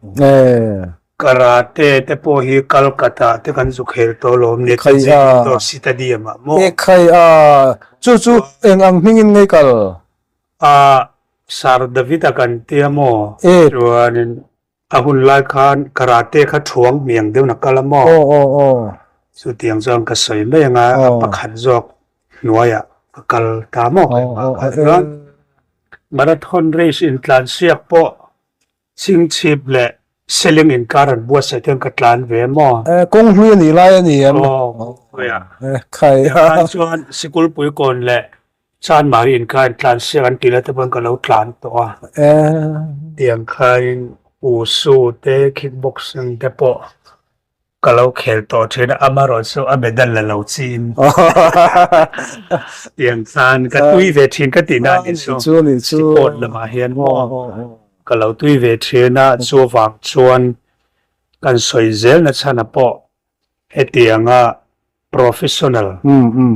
Karate te pawh hi Calcutta te kan zu khel tawh alawm Netaji Indoor Stadium ah maw. E khai a, chu chu eng ang hmingin ngei kal? A, Sir David-a kan tia maw? Chuanin A hun lai khan karate kha thuang hmiang deuhin a kal a maw? Aw aw aw. Chutiang chuan ka sawi mai ang a, a pakhat zawk hnuaiah. ka kal ta maw keimah kha chuan marathon race intlansiak pawh Chingchhip leh Seling inkar an buatsaih te hian ka tlan ve maw? Kawng hlui a nih lai a ni em? Aw, kawng hlui a. Tiang chuan Sikulpui kawn leh Chanmari inkar intlansiak an tih lai te pawhin ka lo tlan tawh a. Tiang khain Wushu te, Kickboxing te pawh Ka lo khel tawh thin a, amaherawhchu a medal la lo chiin tiang khan ka tui ve thin ka tih na anih chu sport lamah hian maw ka lo tui ve thin a, chuvang chuan kan sawi zel na chhan ah pawh hetianga professional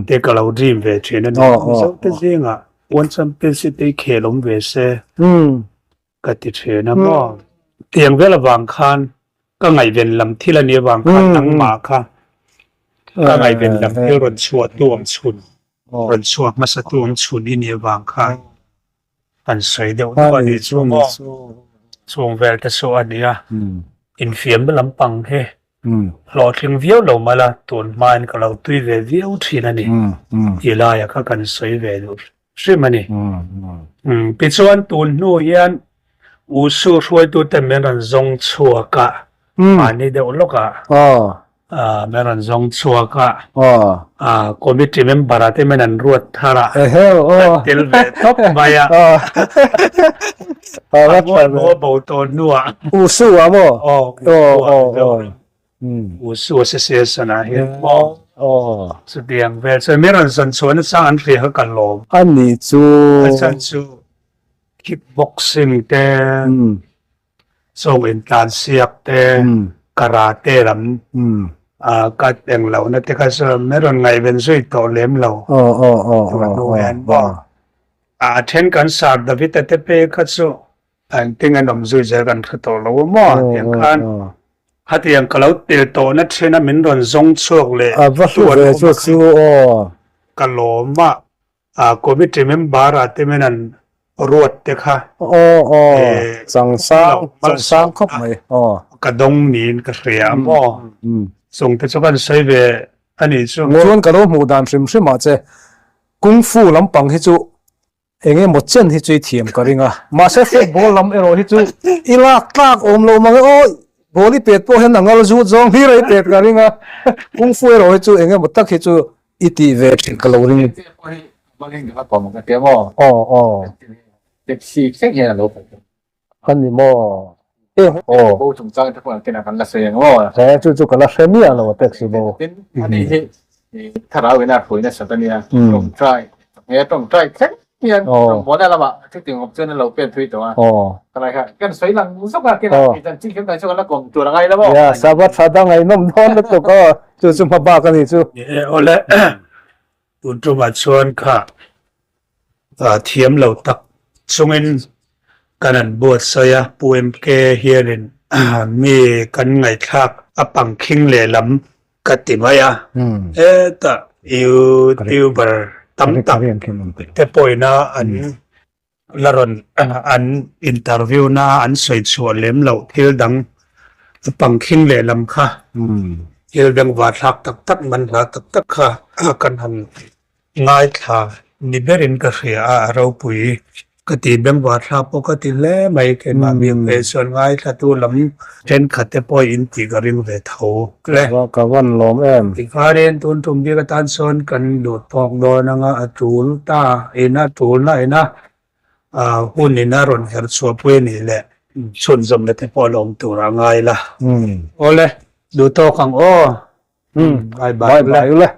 te ka lo dream ve thin a ni. Mizo te zingah World Championship te hi khel awm ve se. Ka ti thin a maw? Tiang vel avang khan ka ngaihven lam thil a nih avang khan nangmah kha ka ngaihven lam thil rawn chhuah tu ang chhun, rawn chhuah hmasa tu ang chhun i nih avang khan kan sawi deuh deuh a nih chu maw? Chung vel te chu a ni a, infiamna lampang hi hlawhtling viau lo mah la tun hmain ka lo tui ve viau thin a ni tih laiah kha kan sawi ve duh. Hrim a ni. Tichuan tun hnu hian Wushu hruaitute min rawn zawng chhuak a, mahni deuh lawkah min rawn zawng chhuak a, committee member ah te min an ruat thar a, kan tel ve tawp mai a. A mual bo tawh hnuah. Wushu ah maw? Aw, Wushu ah Mizoram. Wushu Association ah hian maw chutiang vel chuan min rawn zawn chhuah nasa an hria kha ka lawm. A nih chu. A chhan chu kick boxing te, chawng intlansiak te, karate lam ka eng lohna te kha chu min rawn ngaihven zui tawh lem lo. Tun hnu hian maw a then kan Sir David-a te pek kha chu Engtin an awm zui zel kan hre tawh lo a maw? Tiang khan khatiang ka lo tel tawhna then a min rawn zawng chhuak leh A va hlu ve chu chu aw. Ka lawm a, a committee member ah te min an ruat te kha. Aw aw chang sang chang sang khawp mai aw. Ka dawng niin ka hria a maw? Chung te chu kan sawi ve a nih chu. Chuan ka lo hmuh dan hrim hrim ah che Kung Fu lampang hi chu Eng emaw chen hi chu i thiam ka ring a, mahse football lam erawh hi chu i lak tlak awm lo mang e aw, ball i pet pawh hian a ngal zut zawng hlir a i pet ka ring a, kung fu erawh hi chu eng emaw tak hi chu i tih ve thin ka lo ring. Aw aw. A ni maw? E aw. Bo chungchang te pawh an kenah kan la sawi ang maw? He chu chu ka la hre miah lo a taxi bo. Tin, ani hi thlarau ina hruai nasat a nia, tawngtai, he tawngtai thleng hian rawngbawlna lamah thutih awm chuan a lo pen thui tawh a. Khalai kha kan sawi lang zawk a, kenah tih chanchin khem dan chu kan la kawm tur a ngai lo maw? Ya, Sabbath tha dang ngaihnawm dawn lutuk aw, chu chu hma bak a ni chu. E awle, tun tumah chuan kha Thiam lo tak chungin kan an buatsawi a, Pu MK hianin mi kan ngaihthlak a pangkhing lehlam ka ti mai a, hetah YouTuber tam tak te pawhina an la rawn an interview na an sawi chhuah lem loh thil dang a pangkhing lehlam kha thil bengvarthlak tak tak manhla tak tak kha kan han Ngaithla ni berin ka hria a, a ropui ka ti bengvar thla pawh ka ti hle mai keimah bik ve chuan ngaithla tu lam thenkhat te pawh in tih ka ring ve tho le. Ka van lawm em. Tikharin tun tum bik atan chuan kan lut phawk dawn anga a tul ta ina tulna ina hun ina rawn herh chhuah pui a nih leh chhunzawmna te pawh a la awm tur a ngai la. Awle duhtawk ang aw. Bye bye ule.